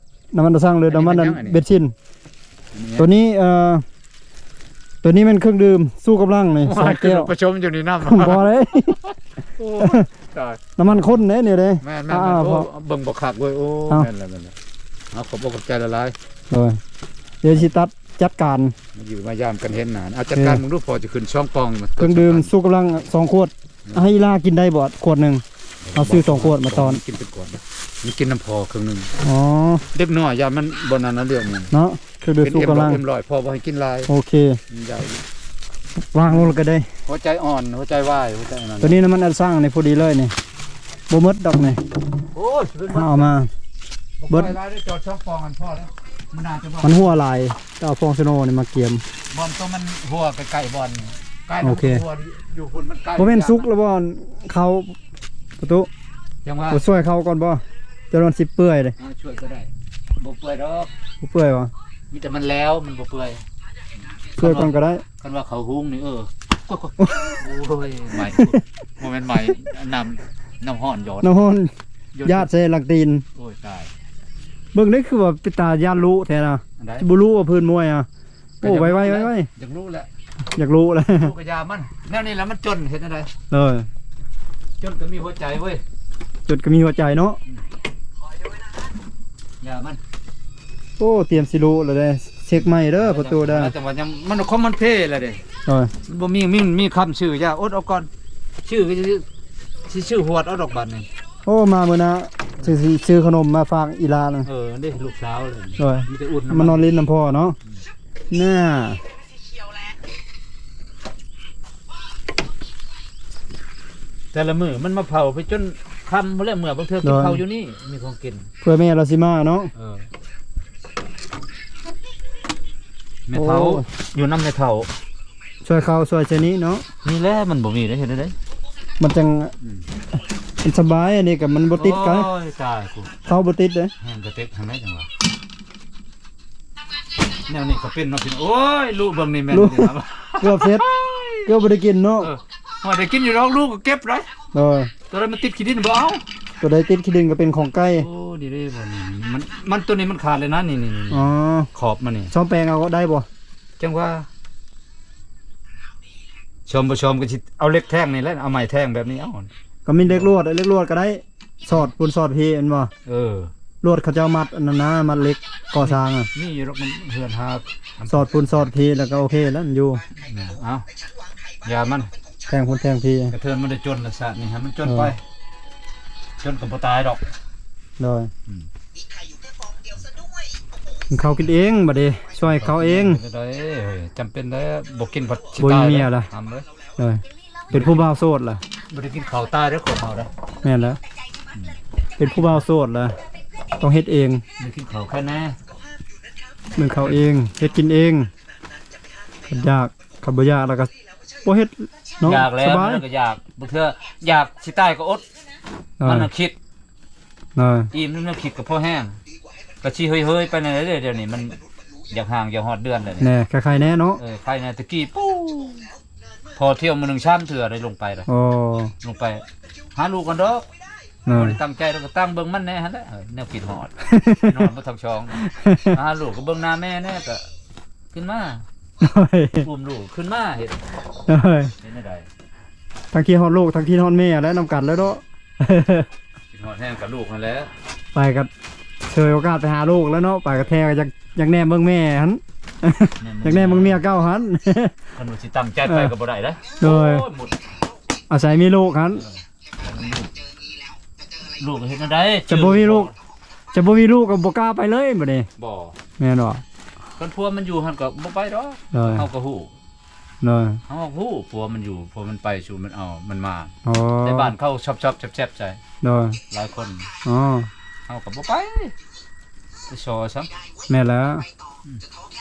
ເອີ ນ້ຳມັນອັດຊັງ ຫຼື ນ້ຳມັນອັນ ອັນນີ້ແມ່ນຫຍັງອັນນີ້ ເບັນຊິນ. ອັນນີ້ ຕົວນີ້ ເອີ ຕົວນີ້ແມ່ນເຄື່ອງດື່ມຊູກຳລັງນີ້ ສອງແກ້ວ ປະຊົມຢູ່ນີ້ນຳ ບໍ່ໄດ້ ໂອ້ ຕາຍ ນ້ຳມັນຂ້ນເດ້ນີ້ເດ້. ແມ່ນໆ ອ່າ ໂອ້ ເບິ່ງບໍ່ຄັກເວີຍ ໂອ້ ເອົາ ແມ່ນແລ້ວ ແມ່ນແລ້ວ ເອົາ ຂອບອົກຂອບໃຈຫຼາຍໆ. ໂດຍ ດຽວຊິຕັດ ຈັດການ ມາຢູ່ມາຢາມກັນເຫັນໜ້າ ເອົາ ຈັດການເບິ່ງດູ ພໍຈະຂຶ້ນສອງປ່ອງ ເຄື່ອງດື່ມຊູກຳລັງສອງຂວດ ໃຫ້ອີ່ຫຼ້າກິນໄດ້ບໍ່ຂວດໜຶ່ງ? ເຮົາຊື້ສອງຂວດມາຕອນ ມັນກິນເປັນຂວດນະ ມັນກິນນຳພໍ່ເຄິ່ງໜຶ່ງ. ອໍ ເດັກນ້ອຍຢ້ານມັນບໍ່ນັ້ນນະ ເລື່ອງນີ້ເນາະ ຄືເປັນຊູກຳລັງ ເອັມຮ້ອຍ ພໍ່ບໍ່ໃຫ້ກິນຫຼາຍ. ໂອເຄ ມັນຢາກ ວາງລົງແລ້ວກໍໄດ້ ຫົວໃຈອ່ອນ ຫົວໃຈວາຍ ຫົວໃຈນັ້ນ ຕົວນີ້ນ້ຳມັນອັດຊັງນີ້ພໍດີເລີຍນີ້ ບໍ່ໝົດດອກນີ້. ໂອ້ຍ ເອົາມາເບິດ ຫຼາຍໄດ້ຈອດສອງຟອງ ມັນພໍແລ້ວ ມັນໜ້າຈະບໍ່ ມັນຮົ່ວຫຼາຍ ກໍເອົາຟອງສະໂນນີ້ມາກຽມ ບ່ອນຕົວມັນຮົ່ວໃກ້ໆ ບ່ອນ ໃກ້ ໂອເຄ ມັນຮົ່ວຢູ່ພຸ້ນ ມັນໃກ້ ບໍ່ແມ່ນສຸກແລ້ວບໍ່ ເຂົ້າ ປະຕູ ຈັ່ງວ່າ ບໍ່ຊ່ວຍເຂົ້າກ່ອນບໍ່ ຈົນມັນຊິເປື່ອຍເດ້. ເອົາ ຊ່ວຍກໍໄດ້ ບໍ່ເປື່ອຍດອກ ບໍ່ເປື່ອຍຫວາ ມີແຕ່ມັນແລ້ວ ມັນບໍ່ເປື່ອຍ ຊ່ວຍກ່ອນກໍໄດ້. ຄັນວ່າເຂົາຫຸງນີ້ ເອີ ໂອ້ຍ ໄໝ້ ບໍ່ແມ່ນໄໝ້ ນ້ຳ ນ້ຳຮ້ອນຢອດ ນ້ຳຮ້ອນຢາດໃສ່ຫຼັງຕີນ. ໂອ້ຍ ຕາຍ ເບິ່ງເດ້ ຄືວ່າເປັນຕາຢ້ານລຸແທ້ນະ ອັນໃດ ຊິບໍ່ລຸວ່າພື້ນມວຍອະ. ໂອ້ ໄວໆ ໄວໆ ຢາກຮູ້ແຫຼະ ຢາກຮູ້ແຫຼະ ຮູ້ກະຢາມັນ ແນວນີ້ແຫຼະມັນຈົນ ເຮັດແນວໃດ? ເອີ ຈົນກໍມີຫົວໃຈເວີຍ ຈົນກໍມີຫົວໃຈເນາະ ອືມ ຢາມັນ. ໂອ້ ຕຽມຊິລຸແລ້ວເດ້ ເຊັກໃໝ່ເດີປະຕູເດີ ແຕ່ວ່າຍັງ ມັນຂອງມັນເພແລ້ວເດ້. ໂອ້ຍ ມັນບໍ່ມີ ມີ ມີຄຳຊື້ຢາ ອົດເອົາກ່ອນ ຊື້ກໍຊິ ຊິຊື້ຫວດເອົາດອກບາດນີ້. ໂອ້ ມາມື້ໜ້າ ຊິ ຊິຊື້ຂະໜົມມາຝາກອີ່ຫຼ້ານະ. ເອີ ເດ້ ລູກສາວເລີຍ ໂອ້ຍ ມີແຕ່ອຸ່ນນຳ ມານອນຫຼິ້ນນຳພໍ່ເນາະ. ອືມ ໜ້າ ແຕ່ລະມື້ມັນມາເຝົ້າໄປຈົນຄ່ຳພຸ້ນແຫຼະ ເມື່ອບາງເທື່ອກິນເຂົ້າຢູ່ນີ້ ມີຂອງກິນ ເພື່ອແມ່ລາວຊິມາເນາະ. ເອີ ແມ່ເຖົ້າ ໂອ້ ຢູ່ນຳແມ່ເຖົ້າ ຊ່ວຍເຂົ້າຊ່ວຍໃສ່ນີ້ເນາະ. ນີ້ແຫຼະ ມັນບໍ່ມີໄດ້ ເຮັດໄດ້ ມັນຈັ່ງ ອືມ ມັນສະບາຍ. ອັນນີ້ກໍມັນບໍ່ຕິດກັນ ໂອ້ຍ ຕາຍ ເຂົ້າບໍ່ຕິດເດ້ ແຮງກະຕິກທາງໃດຈັ່ງວ່າ. ແນວນີ້ກໍເປັນເນາະພີ່ນ້ອງ. ໂອ້ຍ ລູກເບິ່ງນີ້ແມ່ນ ລູກ ເກືອບເສັດ ເກືອບບໍ່ໄດ້ກິນເນາະ. ເອີ ວ່າໄດ້ກິນຢູ່ດອກ ລູກກໍເກັບໄດ້. ໂດຍ ຕົວໃດມັນຕິດຂີ້ດິນບໍ່ເອົາ ຕົວໃດຕິດຂີ້ດິນກໍເປັນຂອງໄກ່. ໂອ້ ນີ້ເດ້ ບໍ່ນີ້ ມັນ ມັນ ຕົວນີ້ມັນຂາດເລີຍນະ ນີ້ໆ ອໍ ຂອບມັນນີ້ ສ້ອມແປງເອົາໄດ້ບໍ່? ຈັ່ງວ່າ ຊອມບໍ່ຊອມກໍຊິເອົາເຫຼັກແທ່ງນີ້ແຫຼະ ເອົາໄມ້ແທ່ງແບບນີ້ເອົາ ກໍມີເຫຼັກລວດ ເຫຼັກລວດກໍໄດ້ ສອດພຸ້ນສອດພີແມ່ນບໍ່? ເອີ ລວດເຂົາເຈົ້າມັດອັນນັ້ນນະ ມັດເຫຼັກກໍ່ສ້າງອະ ມີຢູ່ດອກ ມັນເຮືອນຫາ ສອດພຸ້ນສອດພີແລ້ວກໍໂອເຄແລ້ວ ມັນຢູ່. ເອົາ ຢ່າມັນ ແທ່ງພຸ້ນແທ່ງພີ ກະເທີນມັນໄດ້ຈົນລະຊາດນີ້ ໃຫ້ມັນຈົນໄປ ເອີ ຈົນກໍບໍ່ຕາຍດອກ. ໂດຍ ອືມ ເຂົາກິນເອງ ບາດນີ້ຊ່ວຍເຂົາເອງ. ເຮັດຈັ່ງໃດ ເອີຍ ຈຳເປັນແລ້ວ ບໍ່ກິນພັດຊິຕາຍ ບໍ່ມີເມຍລະ ທຳເລີຍ. ໂດຍ ເປັນຜູ້ບ່າວໂສດລະ ບໍ່ໄດ້ກິນເຂົ້າຕາຍເດ້ ຄົນເຮົາເດ້. ແມ່ນແລ້ວ ອືມ ເປັນຜູ້ບ່າວໂສດລະ ຕ້ອງເຮັດເອງ. ໄດ້ກິນເຂົ້າໄຄແນ່ ໜຶ້ງເຂົ້າເອງ ເຮັດກິນເອງ. ຄັນຢາກ ຄັນບໍ່ຢາກລະກໍບໍ່ເຮັດເນາະ ຢາກແລ້ວ ສະບາຍ ມັນກໍຢາກ ບາງເທື່ອຢາກຊິຕາຍກໍອົດ. ເອີ ມັນຄິດ ເອີ ອີ່ມ ມັນຄິດກໍພໍແຮງ ກໍຊິເຮີຍໆ ໄປແນວໃດເດ້. ດຽວນີ້ມັນຢາກຫ່າງ ຢາກຮອດເດືອນແລ້ວນີ້ ແນ່ ໄຄແນ່ເນາະ. ເອີ ໄຄແນ່ ແຕ່ກີ້ ປູ້ ພໍທ່ຽວມື້ໜຶ່ງສາມເທື່ອໄດ້ລົງໄປລະ. ໂອ້ ລົງໄປຫາລູກກັນດອກ. ໂດຍ ບໍ່ໄດ້ຕັ້ງໃຈ ແລ້ວກໍຕັ້ງເບິ່ງມັນແດ່ຫັ້ນແຫຼະ ເອີ ແນວຄິດຮອດ ຄິດຮອດໝົດທັງຊ່ອງ ຫາລູກກໍເບິ່ງໜ້າແມ່ແດ່ ກໍຂຶ້ນມາ ໂດຍ ອຸ້ມລູກຂຶ້ນມາເຮັດ ໂດຍ ເຮັດແນວໃດ ທັງຄິດຮອດລູກ ທັງຄິດຮອດແມ່ແຫຼະ ນຳກັນແຫຼະເນາະ ຄິດຮອດແຮງກັບລູກຫັ້ນແຫຼະ ໄປກໍເຊີຍໂອກາດໄປຫາລູກແລ້ວເນາະ ໄປກໍແທ້ກໍຢາກ ຢາກແນມເບິ່ງແມ່ຫັ້ນ ແນມເບິ່ງ ຢາກແນມເບິ່ງເມຍເກົ່າຫັ້ນ ຄັນວ່າຊິຕັ້ງໃຈໄປກໍບໍ່ໄດ້ເດ້ ໂດຍ ໂອ້ຍ ໝົດ ອາໄສມີລູກຫັ້ນ ເອີ ລູກເຮັດແນວໃດ ຈະບໍ່ມີລູກ ຈະບໍ່ມີລູກກໍບໍ່ກ້າໄປເລີຍບັດນີ້ ບໍ່ ແມ່ນບໍ່ ຄັນຜົວມັນຢູ່ຫັ້ນກໍບໍ່ໄປດອກ ໂດຍ ເຮົາກໍຮູ້ ໂດຍ ເຮົາຮູ້ຜົວມັນຢູ່ ຜົວມັນໄປສູ່ມັນເອົາມັນມາ ອໍ ໃນບ້ານເຂົາຊອບໆແຊບໆໃສ່ ໂດຍ ຫຼາຍຄົນ ອໍ ເຮົາກໍບໍ່ໄປ ໄປສໍ້ຊະ ແມ່ນແລ້ວ ອືມ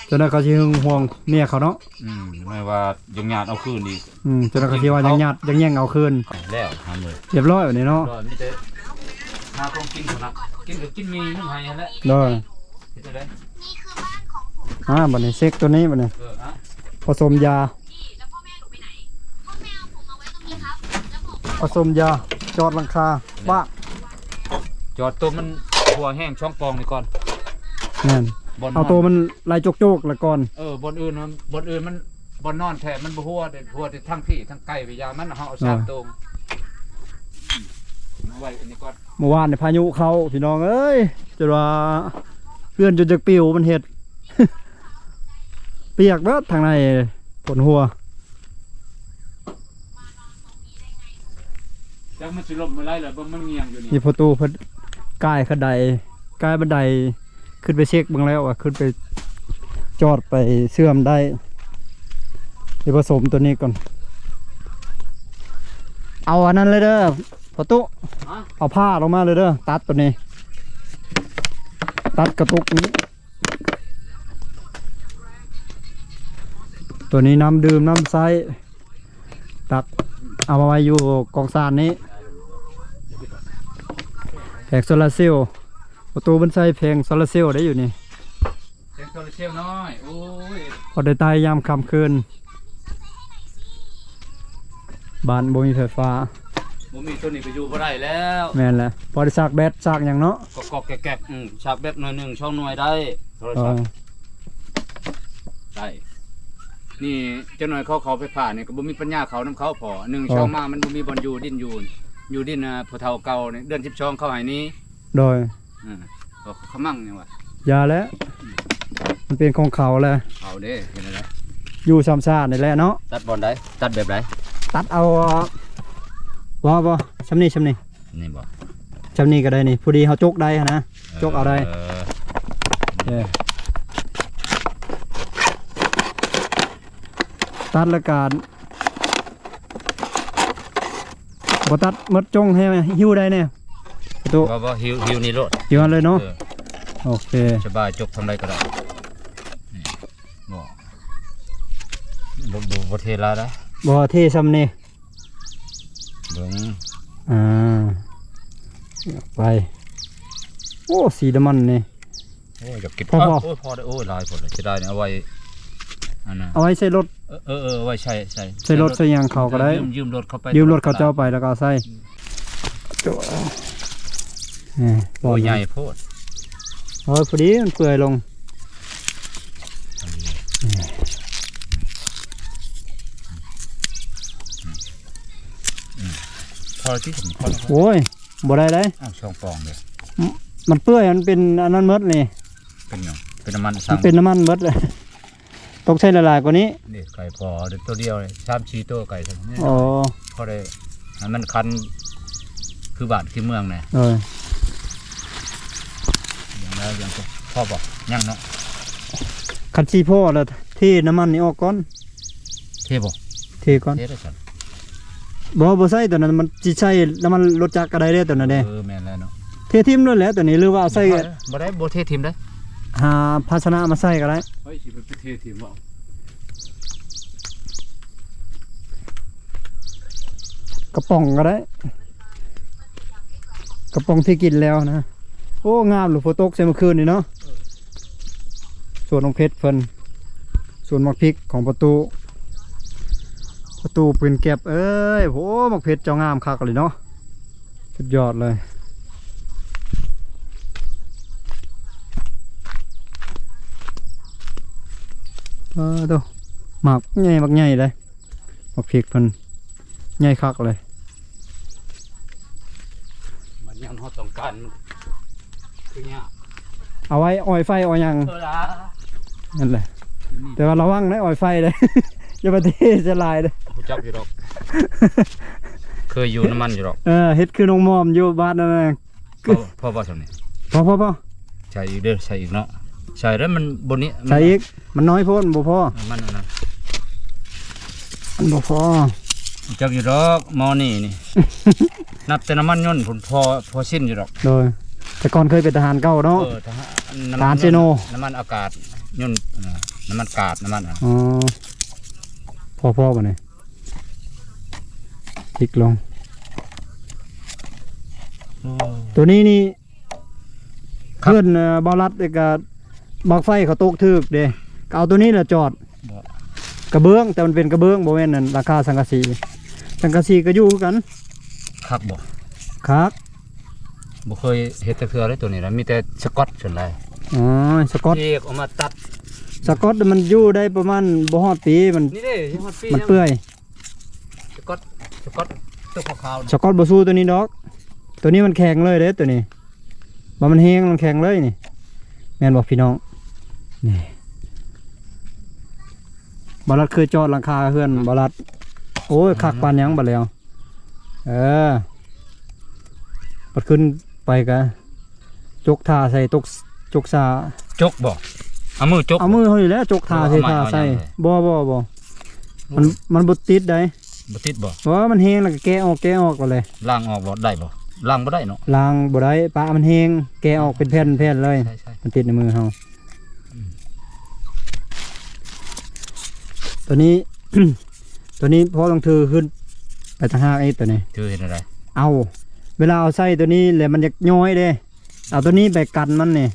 ຈັ່ງໃດເຂົາຊິຫຶງຫວງເມຍເຂົາເນາະ ອືມ ແມ່ນວ່າຍັງຍາດເອົາຄືນອີກ ອືມ ຈັ່ງໃດເຂົາຊິວ່າຍັງຍາດ ຍັງແຍ່ງເອົາຄືນ ແລ້ວຫາມື້ ຮຽບຮ້ອຍບັດນີ້ເນາະ ມີແຕ່ຫາຂອງກິນເທົ່ານັ້ນ ກິນກໍກິນໝີ່ໜຶ່ງໃຫ້ຫັ້ນແຫຼະ ໂດຍ ເຮັດຈັ່ງໃດ ອ່າ ບັດນີ້ເຊັກຕົວນີ້ບັດນີ້ ເອີ ອ່ະ ປະສົມຢາ ປະສົມຢາ ຈອດຫຼັງຄາບ້ານ ຈອດໂຕມັນຮົ່ວແຮງຊ່ອງປ່ອງນີ້ກ່ອນ ແມ່ນ ບ່ອນ ເອົາໂຕມັນໄລ່ໂຈກໆລະກ່ອນ ເອີ ບ່ອນອື່ນ ບ່ອນອື່ນມັນ ບ່ອນນອນແທ້ມັນບໍ່ຮົ່ວເດ້ ຮົ່ວແຕ່ທາງພີ້ທາງໄກໄປຢ່າງມັນ ເຮົາເອົາສາມໂຕ ອືມ ມາໄວ້ອັນນີ້ກ່ອນ ເມື່ອວານນີ້ພາຍຸເຂົ້າ ພີ່ນ້ອງເອີຍ ຈົນວ່າເຮືອນຈົນຈະປິວ ມັນເຮັດ ປຽກເບິດທາງໃນ ຝົນຮົ່ວ ຈັກມັນຊິລົ້ມເມື່ອໃດລະ ເບິ່ງມັນງຽງຢູ່ນີ້ ມີປະຕູເພິ່ນ ກາຍຂັ້ນໄດ ກາຍບັນໄດ ຂຶ້ນໄປເຊັກເບິ່ງແລ້ວວ່າ ຂຶ້ນໄປຈອດໄປເຊື່ອມໄດ້ ຊິປະສົມຕົວນີ້ກ່ອນ ເອົາອັນນັ້ນເລີຍເດີ ປະຕູ ຮະ ເອົາຜ້າລົງມາເລີຍເດີ ຕັດຕົວນີ້ ຕັດກະຕຸກນີ້ ຕົວນີ້ນ້ຳດື່ມ ນ້ຳໃຊ້ ຕັກເອົາມາໄວ້ຢູ່ກອງສານນີ້ ແຜງໂຊລາເຊວ ປະຕູມັນໃສ່ແຜງໂຊລາເຊວໄດ້ຢູ່ນີ້ ແຜງໂຊລາເຊວນ້ອຍ ໂອ້ຍ ພໍໄດ້ຕາຍຍາມຄ່ຳຄືນ ບ້ານບໍ່ມີໄຟຟ້າ ບໍ່ມີຕົວນີ້ກໍຢູ່ບໍ່ໄດ້ແລ້ວ ແມ່ນແຫຼະ ພໍໄດ້ຊາກແບັດຊາກຫຍັງເນາະ ກອກໆແກກໆ ອືມ ຊາກແບັດໜ່ວຍໜຶ່ງ ສອງໜ່ວຍໄດ້ ໂທລະສັບ ອໍ ໄດ້ ນີ້ຈັກໜ່ອຍເຂົາເຂົ້າໄຟຟ້ານີ້ກໍບໍ່ມີປັນຍາເຂົ້ານຳເຂົາ ພໍໜຶ່ງ ອໍ ສອງມາມັນບໍ່ມີບ່ອນຢູ່ ດິນຢູ່ ຢູ່ດິນ ອ່າ ຜູ້ເຖົ້າເກົ່ານີ້ ເດືອນສິບສອງເຂົາໃຫ້ໜີ ໂດຍ ເອີ ເຂົາມັງຫຍັງວະ ຢ່າແຫຼະ ອືມ ມັນເປັນຂອງເຂົາແຫຼະ ເຂົາເດ້ ເຮັດແນວໃດ ຢູ່ຊ່ຳຊາດນີ້ແຫຼະເນາະ ຕັດບ່ອນໃດ ຕັດແບບໃດ ຕັດເອົາ ບໍ່ ບໍ່ ຊ່ຳນີ້ ຊ່ຳນີ້ ນີ້ບໍ່ ຊ່ຳນີ້ກໍໄດ້ນີ້ ພໍດີເຮົາຈົກໄດ້ຫັ້ນນະ ເອີ ຈົກເອົາໄດ້ ເອີ ຕັດແລ້ວກະ ບໍ່ຕັດໝົດ ຈົ່ງໃຫ້ຫິ້ວໄດ້ແດ່ ປະຕູ ບໍ່ ບໍ່ ຫິ້ວ ຫິ້ວນີ້ໂລດ ຫິ້ວຫັ້ນເລີຍເນາະ ເອີ ໂອເຄ ສະບາຍ ຈົກທາງໃດກໍໄດ້ ນີ້ ບໍ່ ບໍ່ ບໍ່ ບໍ່ເທຫຼາຍນະ ບໍ່ ເທຊ່ຳນີ້ ເບິ່ງ ອ່າ ໄປ ໂອ້ ສີນ້ຳມັນນີ້ ໂອ້ຍ ຢາກກິນ ພໍ ພໍ ໂອ້ຍ ພໍໄດ້ ໂອ້ຍ ຫຼາຍໂພດ ເສຍດາຍນີ້ ເອົາໄວ້ ອັນນັ້ນ ເອົາໄວ້ໃສ່ລົດ ເອີ ເອີ ເອີ ເອົາໄວ້ໃສ່ ໃສ່ ໃສ່ລົດ ໃສ່ຫຍັງເຂົາກໍໄດ້ ຢືມ ຢືມລົດເຂົາໄປ ຢືມລົດເຂົາເຈົ້າໄປ ແລ້ວກໍເອົາໃສ່ ອືມ ນີ້ ໂອ້ຍ ໃຫຍ່ໂພດ ໂອ້ຍ ພໍດີມັນເປື່ອຍລົງ ອືມ ພໍທີ່ ພໍແລ້ວ ໂອ້ຍ ບໍ່ໄດ້ເດ້ ອ້າວ ຊ່ອງປ່ອງເດ້ ມັນເປື່ອຍ ມັນເປັນອັນນັ້ນໝົດນີ້ ເປັນຫຍັງ ເປັນນ້ຳມັນ ມັນເປັນນ້ຳມັນໝົດເລີຍ ຕ້ອງໃຊ້ຫຼາຍໆກວ່ານີ້ ນີ້ໄກ່ພໍຕົວດຽວ ສາມສີ່ໂຕໄກ່ ອໍ ພໍໄດ້ໃຫ້ມັນຄັນ ຄືບ້ານຄືເມືອງແດ່ ເອີ ຍັງແລ້ວ ຍັງພໍບໍ່ ຍັງເນາະ ຄັນຊິພໍແລ້ວ ເທນ້ຳມັນນີ້ອອກກ່ອນ ເທບໍ່ ເທກ່ອນ ເທໄດ້ຊັ້ນ ບໍ່ ບໍ່ໃສ່ຕົວນັ້ນ ມັນຊິໃສ່ນ້ຳມັນລົດຈັກກໍໄດ້ເດ້ ຕົວນັ້ນເດ້ ເອີ ແມ່ນແລ້ວເນາະ ເທຖິ້ມໂລດແຫຼະຕົວນີ້ ຫຼືວ່າເອົາໃສ່ ບໍ່ໄດ້ ບໍ່ເທຖິ້ມເດ້ ຫາພາຊະນະມາໃສ່ກໍໄດ້ ເຮີ້ຍ ຊິໄປເທຖິ້ມບໍ່ ກະປ໋ອງກໍໄດ້ ກະປ໋ອງທີ່ກິນແລ້ວນະ ໂອ້ ງາມເລີຍ ຝົນຕົກໃສ່ມື້ຄືນນີ້ເນາະ ສວນຂອງເພັດເພິ່ນ ສວນໝາກພິກຂອງປະຕູ ປະຕູປືນແກັບເອີຍ ໂອ້ ໝາກເພັດເຈົ້າງາມຄັກອີ່ຫຼີເນາະ ສຸດຍອດເລີຍ ເອີ ໂທ້ ໝາກໃຫຍ່ ໝາກໃຫຍ່ເດ້ ໝາກພິກເພິ່ນໃຫຍ່ຄັກເລີຍ. ມັນຍາມເຮົາຕ້ອງການ ຄືຍາກ ເອົາໄວ້ອອຍໄຟອອຍຫຍັງ ເອີລະ ນັ້ນແຫຼະ. ອືມ ແຕ່ວ່າລະວັງເດ້ ອອຍໄຟເດ້ ຢ່າໄປເທໃສ່ຫຼາຍເດ້. ຮູ້ຈັກຢູ່ດອກ ເຄີຍຢູ່ນຳມັນຢູ່ດອກ. ເອີ ເຮັດຄືນ້ອງມອມຢູ່ບ້ານນັ້ນນະ. ພໍ ພໍບໍ່ຊ່ຳນີ້? ພໍ ພໍ ພໍ ໃສ່ອີກເດີ ໃສ່ອີກເນາະ. ໃສ່ແລ້ວມັນບໍ່ນີ້ ໃສ່ອີກ ມັນນ້ອຍໂພດ ມັນບໍ່ພໍ ມັນອັນນັ້ນ ມັນບໍ່ພໍ. ຈັກຢູ່ດອກໝໍນີ້ນີ້ ນັບແຕ່ນ້ຳມັນຍົນພຸ້ນ ພໍ ພໍຊິ້ນຢູ່ດອກ. ໂດຍ ແຕ່ກ່ອນເຄີຍເປັນທະຫານເກົ່າເນາະ. ເອີ ທະຫານ ທະຫານເຊໂນ ນ້ຳມັນອາກາດຍົນ ເອີ ນ້ຳມັນກາດ ນ້ຳມັນ ອໍ ພໍ ພໍບັດນີ້ ພິກລົງ. ໂອ້ ໂຕນີ້ນີ້ ເຮືອນ ເອີ ບ່າວລັດ ແລ້ວກະບັ້ງໄຟເຂົາຕົກຖືກເດ້ ກໍເອົາໂຕນີ້ແຫຼະຈອດ. ບໍ່ ກະເບື້ອງ ແຕ່ມັນເປັນກະເບື້ອງ ບໍ່ແມ່ນອັນ ຫຼັງຄາສັງກະສີ. ສັງກະສີກໍຢູ່ຄືກັນ. ຄັກບໍ່? ຄັກ. ບໍ່ເຄີຍເຮັດຈັກເທື່ອເລີຍໂຕນີ້ນະ ມີແຕ່ສະກອດສ່ວນຫຼາຍ. ອໍ ສະກອດ ເອກເອົາມາຕັດ. ສະກອດມັນຢູ່ໄດ້ປະມານບໍ່ຮອດປີ ມັນ ນີ້ເດ້ ຮອດປີ ມັນເປື່ອຍ. ສະກອດ ສະກອດ ໂຕຂາວໆ ສະກອດບໍ່ສູ້ໂຕນີ້ດອກ. ໂຕນີ້ມັນແຂງເລີຍເດ້ ໂຕນີ້ ວ່າມັນແຮງ ມັນແຂງເລີຍນີ້. ແມ່ນບໍ່ພີ່ນ້ອງ? ນີ້ ບ່າວລັດເຄີຍຈອດຫຼັງຄາເຮືອນບ່າວລັດ. ໂອ້ຍ ອືມ ຄັກປານຫຍັງບັດແລ້ວ. ເອີ ບັດຂຶ້ນໄປກະ ຈົກຖ້າໃສ່ ຈົກ ຈົກສາ ຈົກບໍ່? ເອົາມືຈົກ ເອົາມືເຮົານີ້ແຫຼະຈົກຖ້າໃສ່ ເອີ ເອົາໄມ້ ຖ້າໃສ່ ເອົາຫຍັງເລີຍ. ບໍ່ ບໍ່ ບໍ່ ມັນ ໂອ້ ມັນບໍ່ຕິດໃດ. ບໍ່ຕິດບໍ່? ເພາະວ່າມັນແຮງແລ້ວກໍແກະອອກ ແກະອອກເອົາເລີຍ. ລ້າງອອກບໍ່? ໄດ້ບໍ່? ລ້າງບໍ່ໄດ້ເນາະ. ລ້າງບໍ່ໄດ້ ປະມັນແຮງ ແກະອອກເປັນແຜ່ນ ແຜ່ນເລີຍ. ໃຊ່ ໃຊ່ ມັນຕິດໃນມືເຮົາ. ອືມ ໂຕນີ້ ໂຕນີ້ພໍ່ຕ້ອງຖືຂຶ້ນໄປຕ່າງຫາກອີກ ໂຕນີ້. ຖືເຮັດແນວໃດ? ເອົາ ເວລາເອົາໃສ່ໂຕນີ້ແລ້ວມັນຢາກຍ້ອຍເດ້. ເອົາໂຕນີ້ໄປກັນມັນນີ້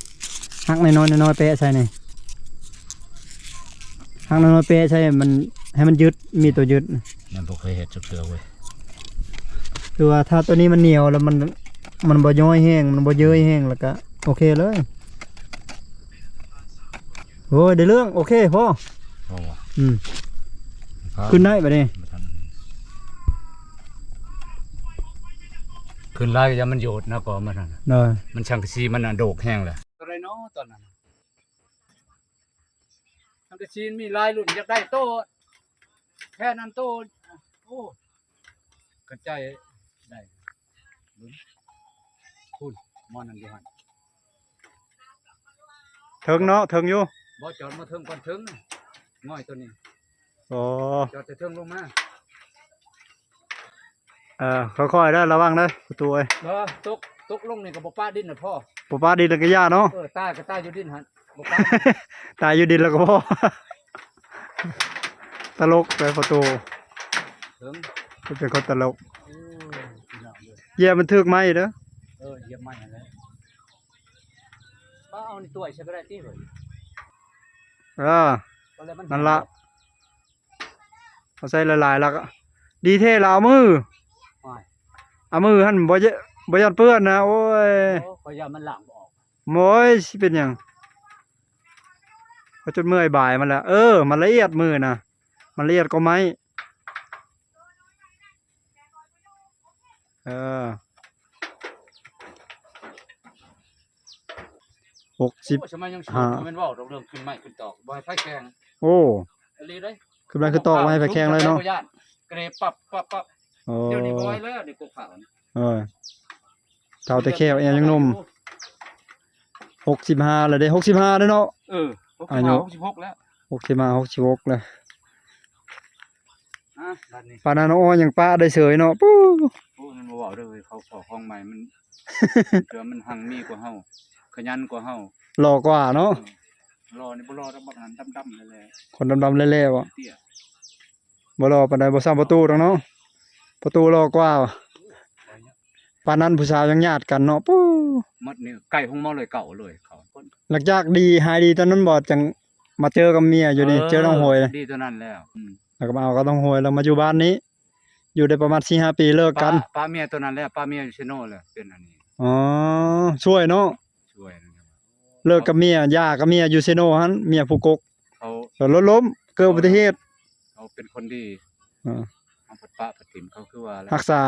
ຫັກນ້ອຍໆ ນ້ອຍໆ ແປະໃສ່ນີ້ ຫັກນ້ອຍໆ ແປະໃສ່ ມັນ ໃຫ້ມັນຍຶດ ມີໂຕຍຶດ. ຍັງບໍ່ເຄີຍເຮັດຈັກເທື່ອເວີຍ. ຄືວ່າຖ້າໂຕນີ້ມັນໜຽວແລ້ວ ມັນ ມັນບໍ່ຍ້ອຍແຮງ ມັນບໍ່ເຍີ້ຍແຮງ ແລ້ວກະໂອເຄເລີຍ. ໂອ້ຍ ໄດ້ເລື່ອງ ໂອເຄ ພໍ ພໍບໍ່? ອືມ ຂຶ້ນໄດ້ບາດນີ້ ບໍ່ທັນ ຂຶ້ນຫຼາຍກໍຢ່າມັນໂຍດນະ ກໍມັນຫັ້ນ ໂດຍ ມັນສັງກະສີມັນນະໂດກແຮງແຫຼະ. ເທົ່າໃດເນາະຕອນນັ້ນ ສັງກະສີມີຫຼາຍລຸ້ນ ຢາກໄດ້ໂຕແຄ່ນັ້ນໂຕ ໂອ້ ກະໃຈໄດ້ ພຸ້ນ ໝໍນັ້ນຢູ່ຫັ້ນ ເທິງເນາະ ເທິງຢູ່ ບໍ່ ຈອດມາເທິງກ່ອນ ເທິງ ງ່ອຍໂຕນີ້ ອໍ ຈອດແຕ່ເທິງລົງມາ ເອີ ຄ່ອຍໆເດີ ລະວັງເດີ ປະຕູເອີຍ ບໍ່ ຕົກ ຕົກລົງນີ້ກໍບໍ່ປະດິນນະພໍ່ ບໍ່ປະດິນແລ້ວກໍຢ່າເນາະ ເອີ ຕາຍກໍຕາຍຢູ່ດິນຫັ້ນ ບໍ່ປະ ຕາຍຢູ່ດິນແລ້ວກໍພໍ ຕະຫຼົກເດີປະຕູ ເຖິງ ເປັນຄົນຕະຫຼົກ ໂອ້ຍ ພີ່ນ້ອງເອີຍ ຢຽບມັນຖືກໄມ້ເດີ ເອີ ຢຽບໄມ້ຫັ້ນແຫຼະ ປະເອົານີ້ຖ້ວຍໃສ່ກໍໄດ້ຕິເວີຍ ເອີ ນັ້ນລະ ເອົາໃສ່ຫຼາຍໆ ແລ້ວກໍດີແທ້ລະ ເອົາມື ໂອ້ຍ ເອົາມືຫັ້ນ ບໍ່ ບໍ່ຢ້ານເປື້ອນນະ ໂອ້ຍ ໂອ້ ຂ້ອຍຢ້ານມັນລ້າງບໍ່ອອກ ໂອ້ຍ ຊິເປັນຫຍັງ ຂ້ອຍຈົນເມື່ອຍບາຍມັນແລ້ວ ເອີ ມັນລະອຽດມືນະ ມັນລະອຽດກວ່າໄມ້ ເອີ ຫົກສິບ ໂອ້ຍ ສະໄໝຍັງສູງ ບໍ່ແມ່ນເວົ້າດອກເລື່ອງຂຶ້ນໄມ້ຂຶ້ນຕອກ ບໍ່ໃຫ້ໄຟແຂງ ໂອ້ ອີ່ຫຼີເດ້ ຂຶ້ນໄມ້ຂຶ້ນຕອກ ບໍ່ໃຫ້ໄຟແຂງເລີຍເນາະ ບໍ່ຢ້ານ ກະເດປັບປັບປັບ ໂອ້ ດຽວນີ້ບໍ່ໄຫວແລ້ວ ນີ້ກົກຂາວນີ້ ເອີ ເຖົ້າແຕ່ແຂ້ວ ແອວຍັງໜຸ່ມ ຫົກສິບຫ້າແລ້ວເດ້ ຫົກສິບຫ້າແລ້ວເນາະ ເອີ ຫົກສິບຫ້າ ອາຍຸ ຫົກສິບຫົກແລ້ວ ຫົກສິບຫ້າ ຫົກສິບຫົກແລ້ວ ອ່ະ ບາດນີ້ ປານນັ້ນ ໂອ້ ຍັງປະໄດ້ເສີຍເນາະ ປູ້ ໂອ້ ມັນບໍ່ເວົ້າເດີ ເຂົາຂໍຂອງໃໝ່ ມັນ ເທື່ອມັນຮັ່ງມີກວ່າເຮົາ ຂະຫຍັນກວ່າເຮົາ ຫຼໍ່ກວ່າເນາະ ເອີ ຫຼໍ່ນີ້ບໍ່ຫຼໍ່ດອກ ບັກນັ້ນດຳໆແຫຼະ ຄົນດຳໆແຫຼະໆ ເອີ ບໍ່ ເຕ້ຍ ບໍ່ຫຼໍ່ປານໃດ ບໍ່ສ່ຳປະຕູດອກເນາະ ປະຕູຫຼໍ່ກວ່າ ປານນັ້ນຜູ້ສາວຍັງຍາດກັນເນາະ ປູ້ ໝົດນີ້ໃກ້ໂຮງໝໍເລີຍ ເກົ່າເລີຍເຂົາ ຫຼັງຈາກດີ ຫາຍດີຕອນນັ້ນບໍ່ ຈັ່ງມາເຈີກັບເມຍຢູ່ນີ້ ເອີ ເຈີນ້ອງໂຫຍ ດີຕອນນັ້ນແລ້ວ ອືມ ແລ້ວກໍມາເອົາກັບນ້ອງໂຫຍ ແລ້ວມາຢູ່ບ້ານນີ້ ຢູ່ໄດ້ປະມານສີ່ຫ້າປີ ເລີກກັນ ປະ ປະເມຍຕອນນັ້ນແລ້ວ ປະເມຍຢູ່ເຊໂນແລ້ວ ເປັນອັນນີ້ ອໍ ຊ່ວຍເນາະ ຊ່ວຍ ເລີກກັບເມຍ ຢ່າກັບເມຍຢູ່ເຊໂນຫັ້ນ ເມຍຜູ້ກົກ ເຂົາ ຕອນລົດລົ້ມ ເກີດອຸບັດຕິເຫດ. ເຂົາເປັນຄົນດີ ເອີ ເຮົາພັດປະພັດຖິ້ມເຂົາ ຄືວ່າແຫຼະ ຮັກສາ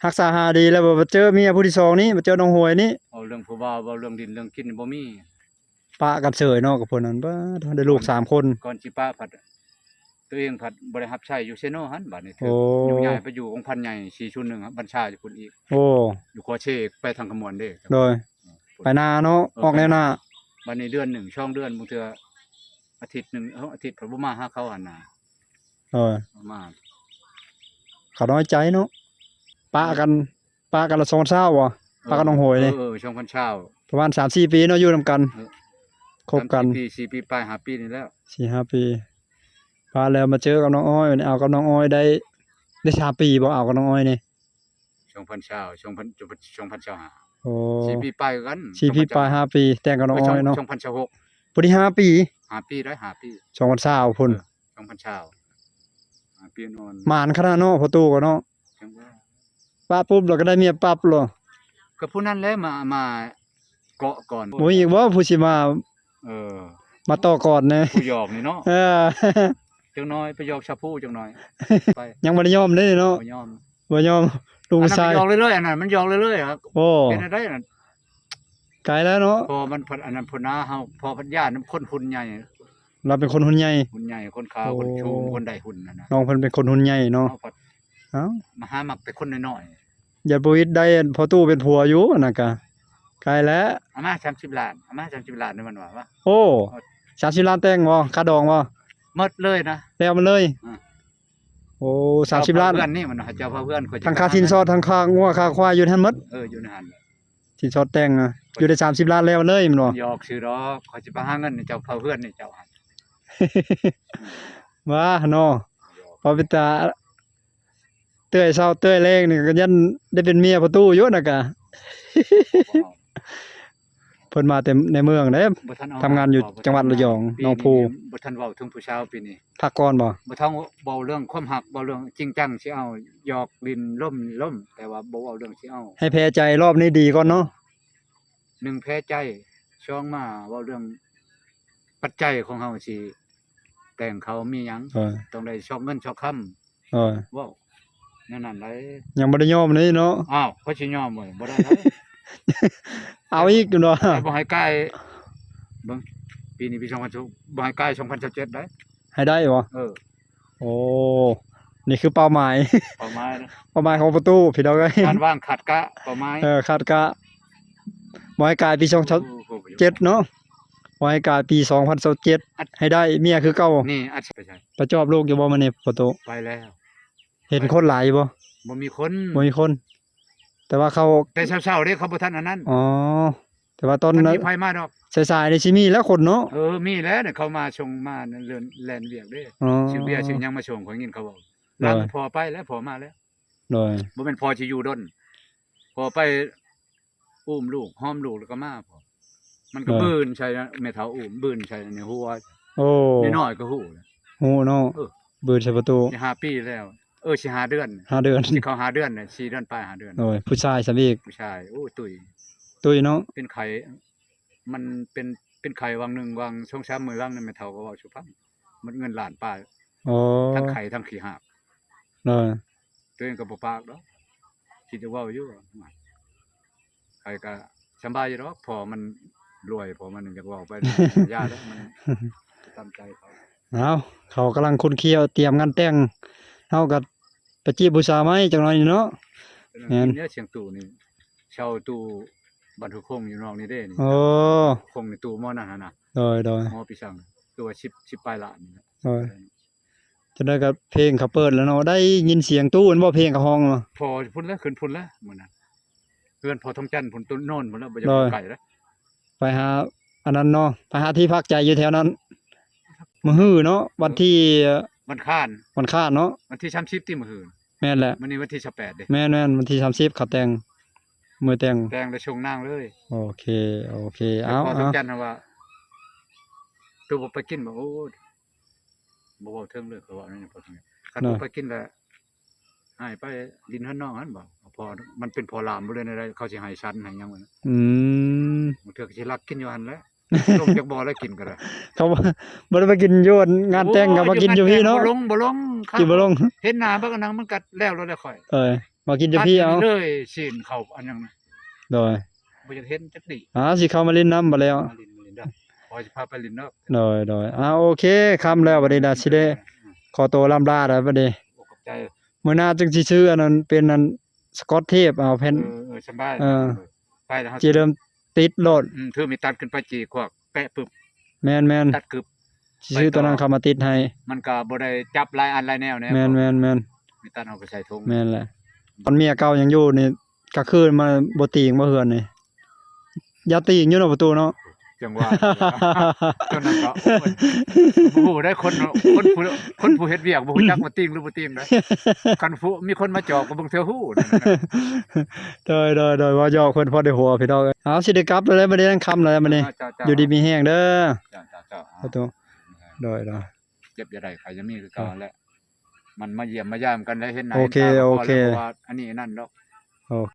ຮັກສາຫາດີແລ້ວ ມາເຈີເມຍຜູ້ທີສອງນີ້ ມາເຈີນ້ອງຫວຍນີ້. ເວົ້າເລື່ອງຜູ້ບ່າວ ເວົ້າເລື່ອງດິນເລື່ອງກິນບໍ່ມີ ປະກັນເສີຍເນາະ ກັບພວກນັ້ນ. ປາດ ໄດ້ລູກສາມຄົນ ກ່ອນຊິປະພັດ ຕົວເອງພັດບໍ່ໄດ້ຮັບໃຊ້ຢູ່ເຊໂນຫັ້ນ ບາດນີ້ຖືກໂຍກຍ້າຍໄປຢູ່ກອງພັນໃຫຍ່ສີ່ສູນໜຶ່ງ ບັນຊາຢູ່ພຸ້ນອີກ. ໂອ້ ຢູ່ຂົວເຊກ ໄປທາງຂະມວນເດ້. ໂດຍ ໄປນາເນາະ ເອີ ອອກແນວນາ. ບາດນີ້ເດືອນໜຶ່ງ ສອງເດືອນ ບາງເທື່ອອາທິດໜຶ່ງ ເອີ ອາທິດເພິ່ນບໍ່ມາຫາເຂົາຫັ້ນນະ. ໂດຍ ມາ ເຂົານ້ອຍໃຈເນາະ. ປະກັນ ປະກັນລະສອງພັນຊາວບໍ່? ເອີ ປະກັນນ້ອງຫວຍນີ້ ເອີ ເອີ ສອງພັນຊາວ ປະມານສາມສີ່ປີເນາະ ຢູ່ນຳກັນ ເອີ ຄົບກັນ ສາມສີ່ປີ ສີ່ປີປາຍ ຫ້າປີນີ້ແລ້ວ ສີ່ຫ້າປີ. ປະແລ້ວມາເຈີກັບນ້ອງອ້ອຍ ເອົາກັບນ້ອງອ້ອຍໄດ້ ໄດ້ສາມປີບໍ່? ເອົາກັບນ້ອງອ້ອຍນີ້ ສອງພັນຊາວ ສອງພັນ ສອງພັນຊາວຫ້າ ໂອ້ ສີ່ປີປາຍຄືກັນ ສີ່ປີປາຍ ຫ້າປີ ແຕ່ງກັບນ້ອງອ້ອຍເນາະ ສອງພັນຊາວຫົກ ພໍດີຫ້າປີ ຫ້າປີໄດ້ ຫ້າປີ ສອງພັນຊາວພຸ້ນ ເອີ ສອງພັນຊາວ ຫ້າປີນອນ ໝານຂະໜາດເນາະ ພໍ່ຕູ້ກໍເນາະ. ຈັ່ງວ່າ ປະປຸບແລ້ວກໍໄດ້ເມຍປັບເລີຍ ກໍຜູ້ນັ້ນແຫຼະມາ ມາເກາະກ່ອນ. ບໍ່ມີອີກບໍ່ຜູ້ຊິມາ ເອີ ມາຕໍ່ກ່ອນແດ່ ຜູ້ຫຍອກນີ້ເນາະ? ເອີ ຈັກໜ້ອຍໄປຫຍອກຊາວຜູ້ຈັກໜ້ອຍ ໄປ ຍັງບໍ່ໄດ້ຍອມເດ້ເນາະ ບໍ່ຍອມ ບໍ່ຍອມ ລູກຜູ້ຊາຍ ອັນນັ້ນມັນຫຍອກເລື້ອຍໆ ອັນນັ້ນມັນຫຍອກເລື້ອຍໆ ໂອ້ ເປັນໄດ້ອັນນັ້ນ ໄກແລ້ວເນາະ ເພາະມັນພັດອັນນັ້ນພຸ້ນນາ ເຮົາ ເພາະພັດຢ້ານນຳຄົນຮຸ່ນໃຫຍ່ ລາວເປັນຄົນຮຸ່ນໃຫຍ່ ຮຸ່ນໃຫຍ່ ຄົນຂາວ ຄົນສູງ ຄົນໄດ້ຮຸ່ນນັ້ນນະ ນ້ອງເພິ່ນເປັນຄົນຮຸ່ນໃຫຍ່ເນາະ ເຮົາພັດ ເອົ້າ ມາຫາມັກແຕ່ຄົນນ້ອຍໆ ຢ້ານບໍ່ວິດໄດ້ພໍ່ຕູ້ເປັນຜົວຢູ່ ອັນນັ້ນກະໄກແລ້ວ ເອົາມາສາມສິບລ້ານ ເອົາມາສາມສິບລ້ານນີ້ມັນວ່າ ໂອ້ ສາມສິບລ້ານແຕ່ງບໍ່? ຄ່າດອງບໍ່? ໝົດເລີຍນະ ແລ້ວມັນເລີຍ ອືມ ໂອ້ ສາມສິບລ້ານ ເຈົ້າເຊົ່າເຮືອນນີ້ມັນວ່າ ເຈົ້າເຊົ່າເຮືອນ ທັງຄ່າສິນສອດ ທັງຄ່າງົວຄ່າຄວາຍຢູ່ຫັ້ນໝົດ ເອີ ຢູ່ໃນຫັ້ນ ສິນສອດແຕ່ງນະ ຢູ່ໄດ້ສາມສິບລ້ານແລ້ວເລີຍແມ່ນບໍ່? ຫຍອກຊື່ດອກ ຂ້ອຍຊິໄປຫາເງິນໃຫ້ເຈົ້າເຊົ່າເຮືອນໃຫ້ເຈົ້າຫັ້ນ ວ່າເນາະ ຫຍອກ ພໍເປັນຕາເຕີຍເຊົ້າເຕີຍແລງນີ້ ກໍຢ້ານໄດ້ເປັນເມຍພໍ່ຕູ້ຢູ່ນະກະ ເພິ່ນມາແຕ່ໃນເມືອງເດ້ ບໍ່ທັນເອົາ ທຳງານຢູ່ຈັງຫວັດລະຍອງ ປີນີ້ ໜອງພູ ບໍ່ທັນເວົ້າເຖິງຜູ້ສາວປີນີ້ ພັກກ່ອນບໍ່? ບໍ່ທັນເວົ້າເລື່ອງຄວາມຮັກ ເວົ້າເລື່ອງຈິງຈັງ ຊິເອົາຫຍອກຫຼິ້ນລົມໆ ແຕ່ວ່າບໍ່ເວົ້າເລື່ອງຊິເອົາ ໃຫ້ແພ້ໃຈ ລອບນີ້ດີກ່ອນເນາະ ໜຶ່ງແພ້ໃຈ ສອງມາເວົ້າເລື່ອງປັດໄຈຂອງເຮົາຊິແຕ່ງເຂົາມີຫຍັງ ເອີ ຕ້ອງໄດ້ຊອກເງິນຊອກຄຳ ເອີ ເວົ້າແນວນັ້ນໄດ໋ ຍັງບໍ່ໄດ້ຍອມເດ້ເນາະ ອ້າວ ຂ້ອຍຊິຍອມເວີຍ ບໍ່ໄດ້ໄດ໋ ເອົາອີກຢູ່ເນາະ ບໍ່ໃຫ້ກາຍ ເບິ່ງ ປີນີ້ປີສອງພັນ ບໍ່ໃຫ້ກາຍສອງພັນຊາວເຈັດໄດ໋ ໃຫ້ໄດ້ບໍ່? ເອີ ໂອ້ ນີ້ຄືເປົ້າໝາຍ ເປົ້າໝາຍນະ ເປົ້າໝາຍຂອງພໍ່ຕູ້ພີ່ນ້ອງເອີຍ ການວາງຄາດກະ ເປົ້າໝາຍ ເອີ ຄາດກະ ບໍ່ໃຫ້ກາຍປີສອງພັນຊາວເຈັດເນາະ ບໍ່ໃຫ້ກາຍປີສອງພັນຊາວເຈັດ ໃຫ້ໄດ້ເມຍຄືເກົ່າ ນີ້ ອັດ ໄປໃສ? ໄປຈອບລູກຢູ່ບໍ່ມື້ນີ້ພໍ່ຕູ້? ໄປແລ້ວ ເຫັນຄົນຫຼາຍຢູ່ບໍ່? ບໍ່ມີຄົນ ບໍ່ມີຄົນ ແຕ່ວ່າເຂົາ ແຕ່ເຊົ້າໆເດ້ ເຂົາບໍ່ທັນອັນນັ້ນ ອໍ ແຕ່ວ່າຕອນ ບໍ່ມີໃຜມາດອກ ສາຍໆນີ້ຊິມີແລ້ວຄົນເນາະ ເອີ ມີແລ້ວ ເຂົາມາສົ່ງມາເລື່ອນແລ່ນວຽກເດ້ ອໍ ຊື້ເບຍຊື້ຫຍັງມາສົ່ງ ຂ້ອຍຍິນເຂົາເວົ້າ ຫຼັງພໍ່ໄປແລ້ວ ພໍ່ມາແລ້ວ ໂດຍ ບໍ່ແມ່ນພໍ່ຊິຢູ່ດົນ ພໍ່ໄປອູ້ມລູກ ຫອມລູກ ແລ້ວກໍມາ ພໍ່ ມັນກໍ ໂດຍ ບືນໃສ່ນະ ແມ່ເຖົ້າອູ້ມ ບືນໃສ່ໃນຫົວ ໂອ້ ນ້ອຍໆກໍຮູ້ແຫຼະ ຮູ້ເນາະ ເອີ ບືນໃສ່ປະຕູ ຊິຫ້າປີແລ້ວ ເອີ ຊິຫ້າເດືອນ ຫ້າເດືອນ ຊິເຂົ້າຫ້າເດືອນ ສີ່ເດືອນປາຍ ຫ້າເດືອນ ໂດຍ ຜູ້ຊາຍຊຳອີກ ຜູ້ຊາຍ ໂອ້ ຕຸ້ຍ ຕຸ້ຍເນາະ ເປັນໄຂ້ ມັນເປັນ ເປັນໄຂ້ຫວ່າງໜຶ່ງ ຫວ່າງສອງສາມມື້ຫຼັງນັ້ນ ແມ່ເຖົ້າກໍເວົ້າສູ່ຟັງ ໝົດເງິນລ້ານປາຍ ອໍ ທັງໄຂ້ທັງຂີ້ຫາກ ໂດຍ ຕົວເອງກໍບໍ່ປາກດອກ ຄິດຈະເວົ້າຢູ່ ຂ້ອຍກໍສຳບາຍຢູ່ດອກ ພໍ່ມັນລວຍ ພໍ່ມັນຢາກເວົ້າໄປ ຢ່າເດ້ ມັນຕາມໃຈເຂົາ ເອົາ ເຂົາກຳລັງຂຸດຄ້ຽວຕຽມງານແຕ່ງ ເຮົາກໍໄປຈີບຜູ້ສາວໃໝ່ຈັກໜ້ອຍນີ້ເນາະ ແມ່ນ ແມ່ນ ເນຍ ສຽງຕູ້ນີ້ ເຊົ່າຕູ້ບ້ານຫ້ວຍຄົງຢູ່ນອກນີ້ເດ້ ນີ້ ໂອ້ ຄົງນີ້ຕູ້ໝໍນັ້ນຫັ້ນນະ ໂດຍ ໂດຍ ໝໍປີສັງ ຕົວສິບ ສິບປາຍລ້ານນີ້ແຫຼະ ໂດຍ ຈັ່ງໃດກໍເພງເຂົາເປີດແລ້ວເນາະ ໄດ້ຍິນສຽງຕູ້ແມ່ນບໍ່ ເພງເຂົາຮ້ອງເນາະ ພໍພຸ້ນແຫຼະ ຂຶ້ນພຸ້ນແຫຼະມື້ນັ້ນ ເຮືອນພໍ່ທອງຈັນພຸ້ນ ຕົ້ນໂນນພຸ້ນແຫຼະ ບໍ່ຢາກໄກເດ້ ໄປຫາອັນນັ້ນເນາະ ໄປຫາທີ່ພັກໃຈຢູ່ແຖວນັ້ນ ມື້ຮືເນາະ ວັນທີ ວັນຄານ ວັນຄານເນາະ ວັນທີສາມສິບຕິ ມື້ຮື ແມ່ນແຫຼະ ມື້ນີ້ວັນທີຊາວແປດເດ້ ແມ່ນໆ ວັນທີສາມສິບເຂົາແຕ່ງ ມື້ແຕ່ງ ແຕ່ງແລ້ວສົ່ງນາງເລີຍ ໂອເຄ ໂອເຄ ເອົາ ເອົາ ຈັນວ່າ ໂຕບໍ່ໄປກິນບໍ່ ໂອ້ ບໍ່ເວົ້າເຖິງເລີຍ ເຂົາເວົ້າແນວນີ້ ຄັນບໍ່ໄປກິນແລ້ວ ໃຫ້ໄປດິນເຮືອນນ້ອງຫັ້ນບໍ່ ເພາະມັນເປັນພໍ່ຫຼາມບໍ່ເລີຍ ແນວໃດເຂົາຊິໃຫ້ສັນໃຫ້ຫຍັງ ອືມ ບາງເທື່ອກໍຊິລັກກິນຢູ່ຫັ້ນແຫຼະ ລົງຈັກບໍ່ແລ້ວກິນກໍໄດ້. ເຂົາບໍ່ໄດ້ໄປກິນຢູ່ງານແຕ່ງ ກໍມາກິນຢູ່ພີ້ເນາະ. ໂອ້ຍ ບໍ່ລົງ ບໍ່ລົງ ກິນບໍ່ລົງ. ເຫັນໜ້າບັກອັນນັ້ນມັນກໍແລ້ວແລ້ວແຫຼະຂ້ອຍ. ເອີ ມາກິນຢູ່ພີ້ເອົາ ຕັດເລີຍຊີ້ນເຂົ້າອັນຫຍັງນະ. ໂດຍ ບໍ່ຢາກເຫັນຈັກດີ້. ອ່າ ຊິເຂົ້າມາຫຼິ້ນນຳບັດແລ້ວ ມາຫຼິ້ນ ມາຫຼິ້ນເດີ ຂ້ອຍຊິພາໄປຫຼິ້ນເດີ. ໂດຍ ໂດຍ ອ່າ ໂອເຄ ຄ່ຳແລ້ວບັດນີ້ນະ ຊິໄດ້ຂໍໂຕລ່ຳລາແລ້ວບັດນີ້. ໂອ້ ຂອບໃຈ. ມື້ໜ້າຈຶ່ງຊິຊື້ອັນນັ້ນ ເປັນອັນສະກອດເທບ ເອົາແຜ່ນ ເອີ ເອີ ສະບາຍ ເອີ ໄປແລ້ວເຮົາຊິເລີ່ມຕິດໂລດ. ອືມ ຖືມີດຕັດຂຶ້ນໄປຈີກຂວາກແປະປຶບ. ແມ່ນໆ ຕັດກຶບ ຊິຊື້ໂຕນັ້ນເຂົ້າມາຕິດໃຫ້. ມັນກໍບໍ່ໄດ້ຈັບຫຼາຍອັນຫຼາຍແນວແນ່. ແມ່ນໆໆ ມີດຕັດເຮົາກໍໃສ່ຖົງ. ແມ່ນແຫຼະ. ຕອນເມຍເກົ່າຍັງຢູ່ນີ້ ກາງຄືນມາບໍ່ຕີງບໍ່ເຮືອນນີ້ ຢ່າຕີງຢູ່ເນາະປະຕູເນາະ. ຈັ່ງວ່າ ຕອນນັ້ນກໍ ໂອ້ຍ ບໍ່ຮູ້ໄດ້ ຄົນ ຄົນຜູ້ ຄົນຜູ້ເຮັດວຽກບໍ່ຮູ້ຈັກວ່າຕີງຫຼືບໍ່ຕີງເດ້. ຄັນຜູ້ມີຄົນມາຈອບກໍເບິ່ງເທື່ອຮູ້. ໂດຍ ໂດຍ ໂດຍ ເວົ້າຫຍອກເພິ່ນພໍໄດ້ຫົວພີ່ນ້ອງເອີຍ. ເອົາ ຊິໄດ້ກັບແລ້ວ ບັດນີ້ແລງຄ່ຳແລ້ວບັດນີ້. ເຈົ້າ ເຈົ້າ ຢູ່ດີມີແຮງເດີ. ເຈົ້າ ເຈົ້າ ເຈົ້າ ປະຕູ. ໂດຍ ໂດຍ ເຈັບຢ່າໄດ້ ໄຂ້ຢ່າມີຄືເກົ່າຫັ້ນແຫຼະ. ມັນມາຢ້ຽມມາຢາມກັນ ໄດ້ເຫັນໜ້າ ໂອເຄ ເຫັນຕາ ໂອເຄ ບໍ່ໄດ້ວ່າອັນນີ້ອັນນັ້ນດອກ. ໂອເຄ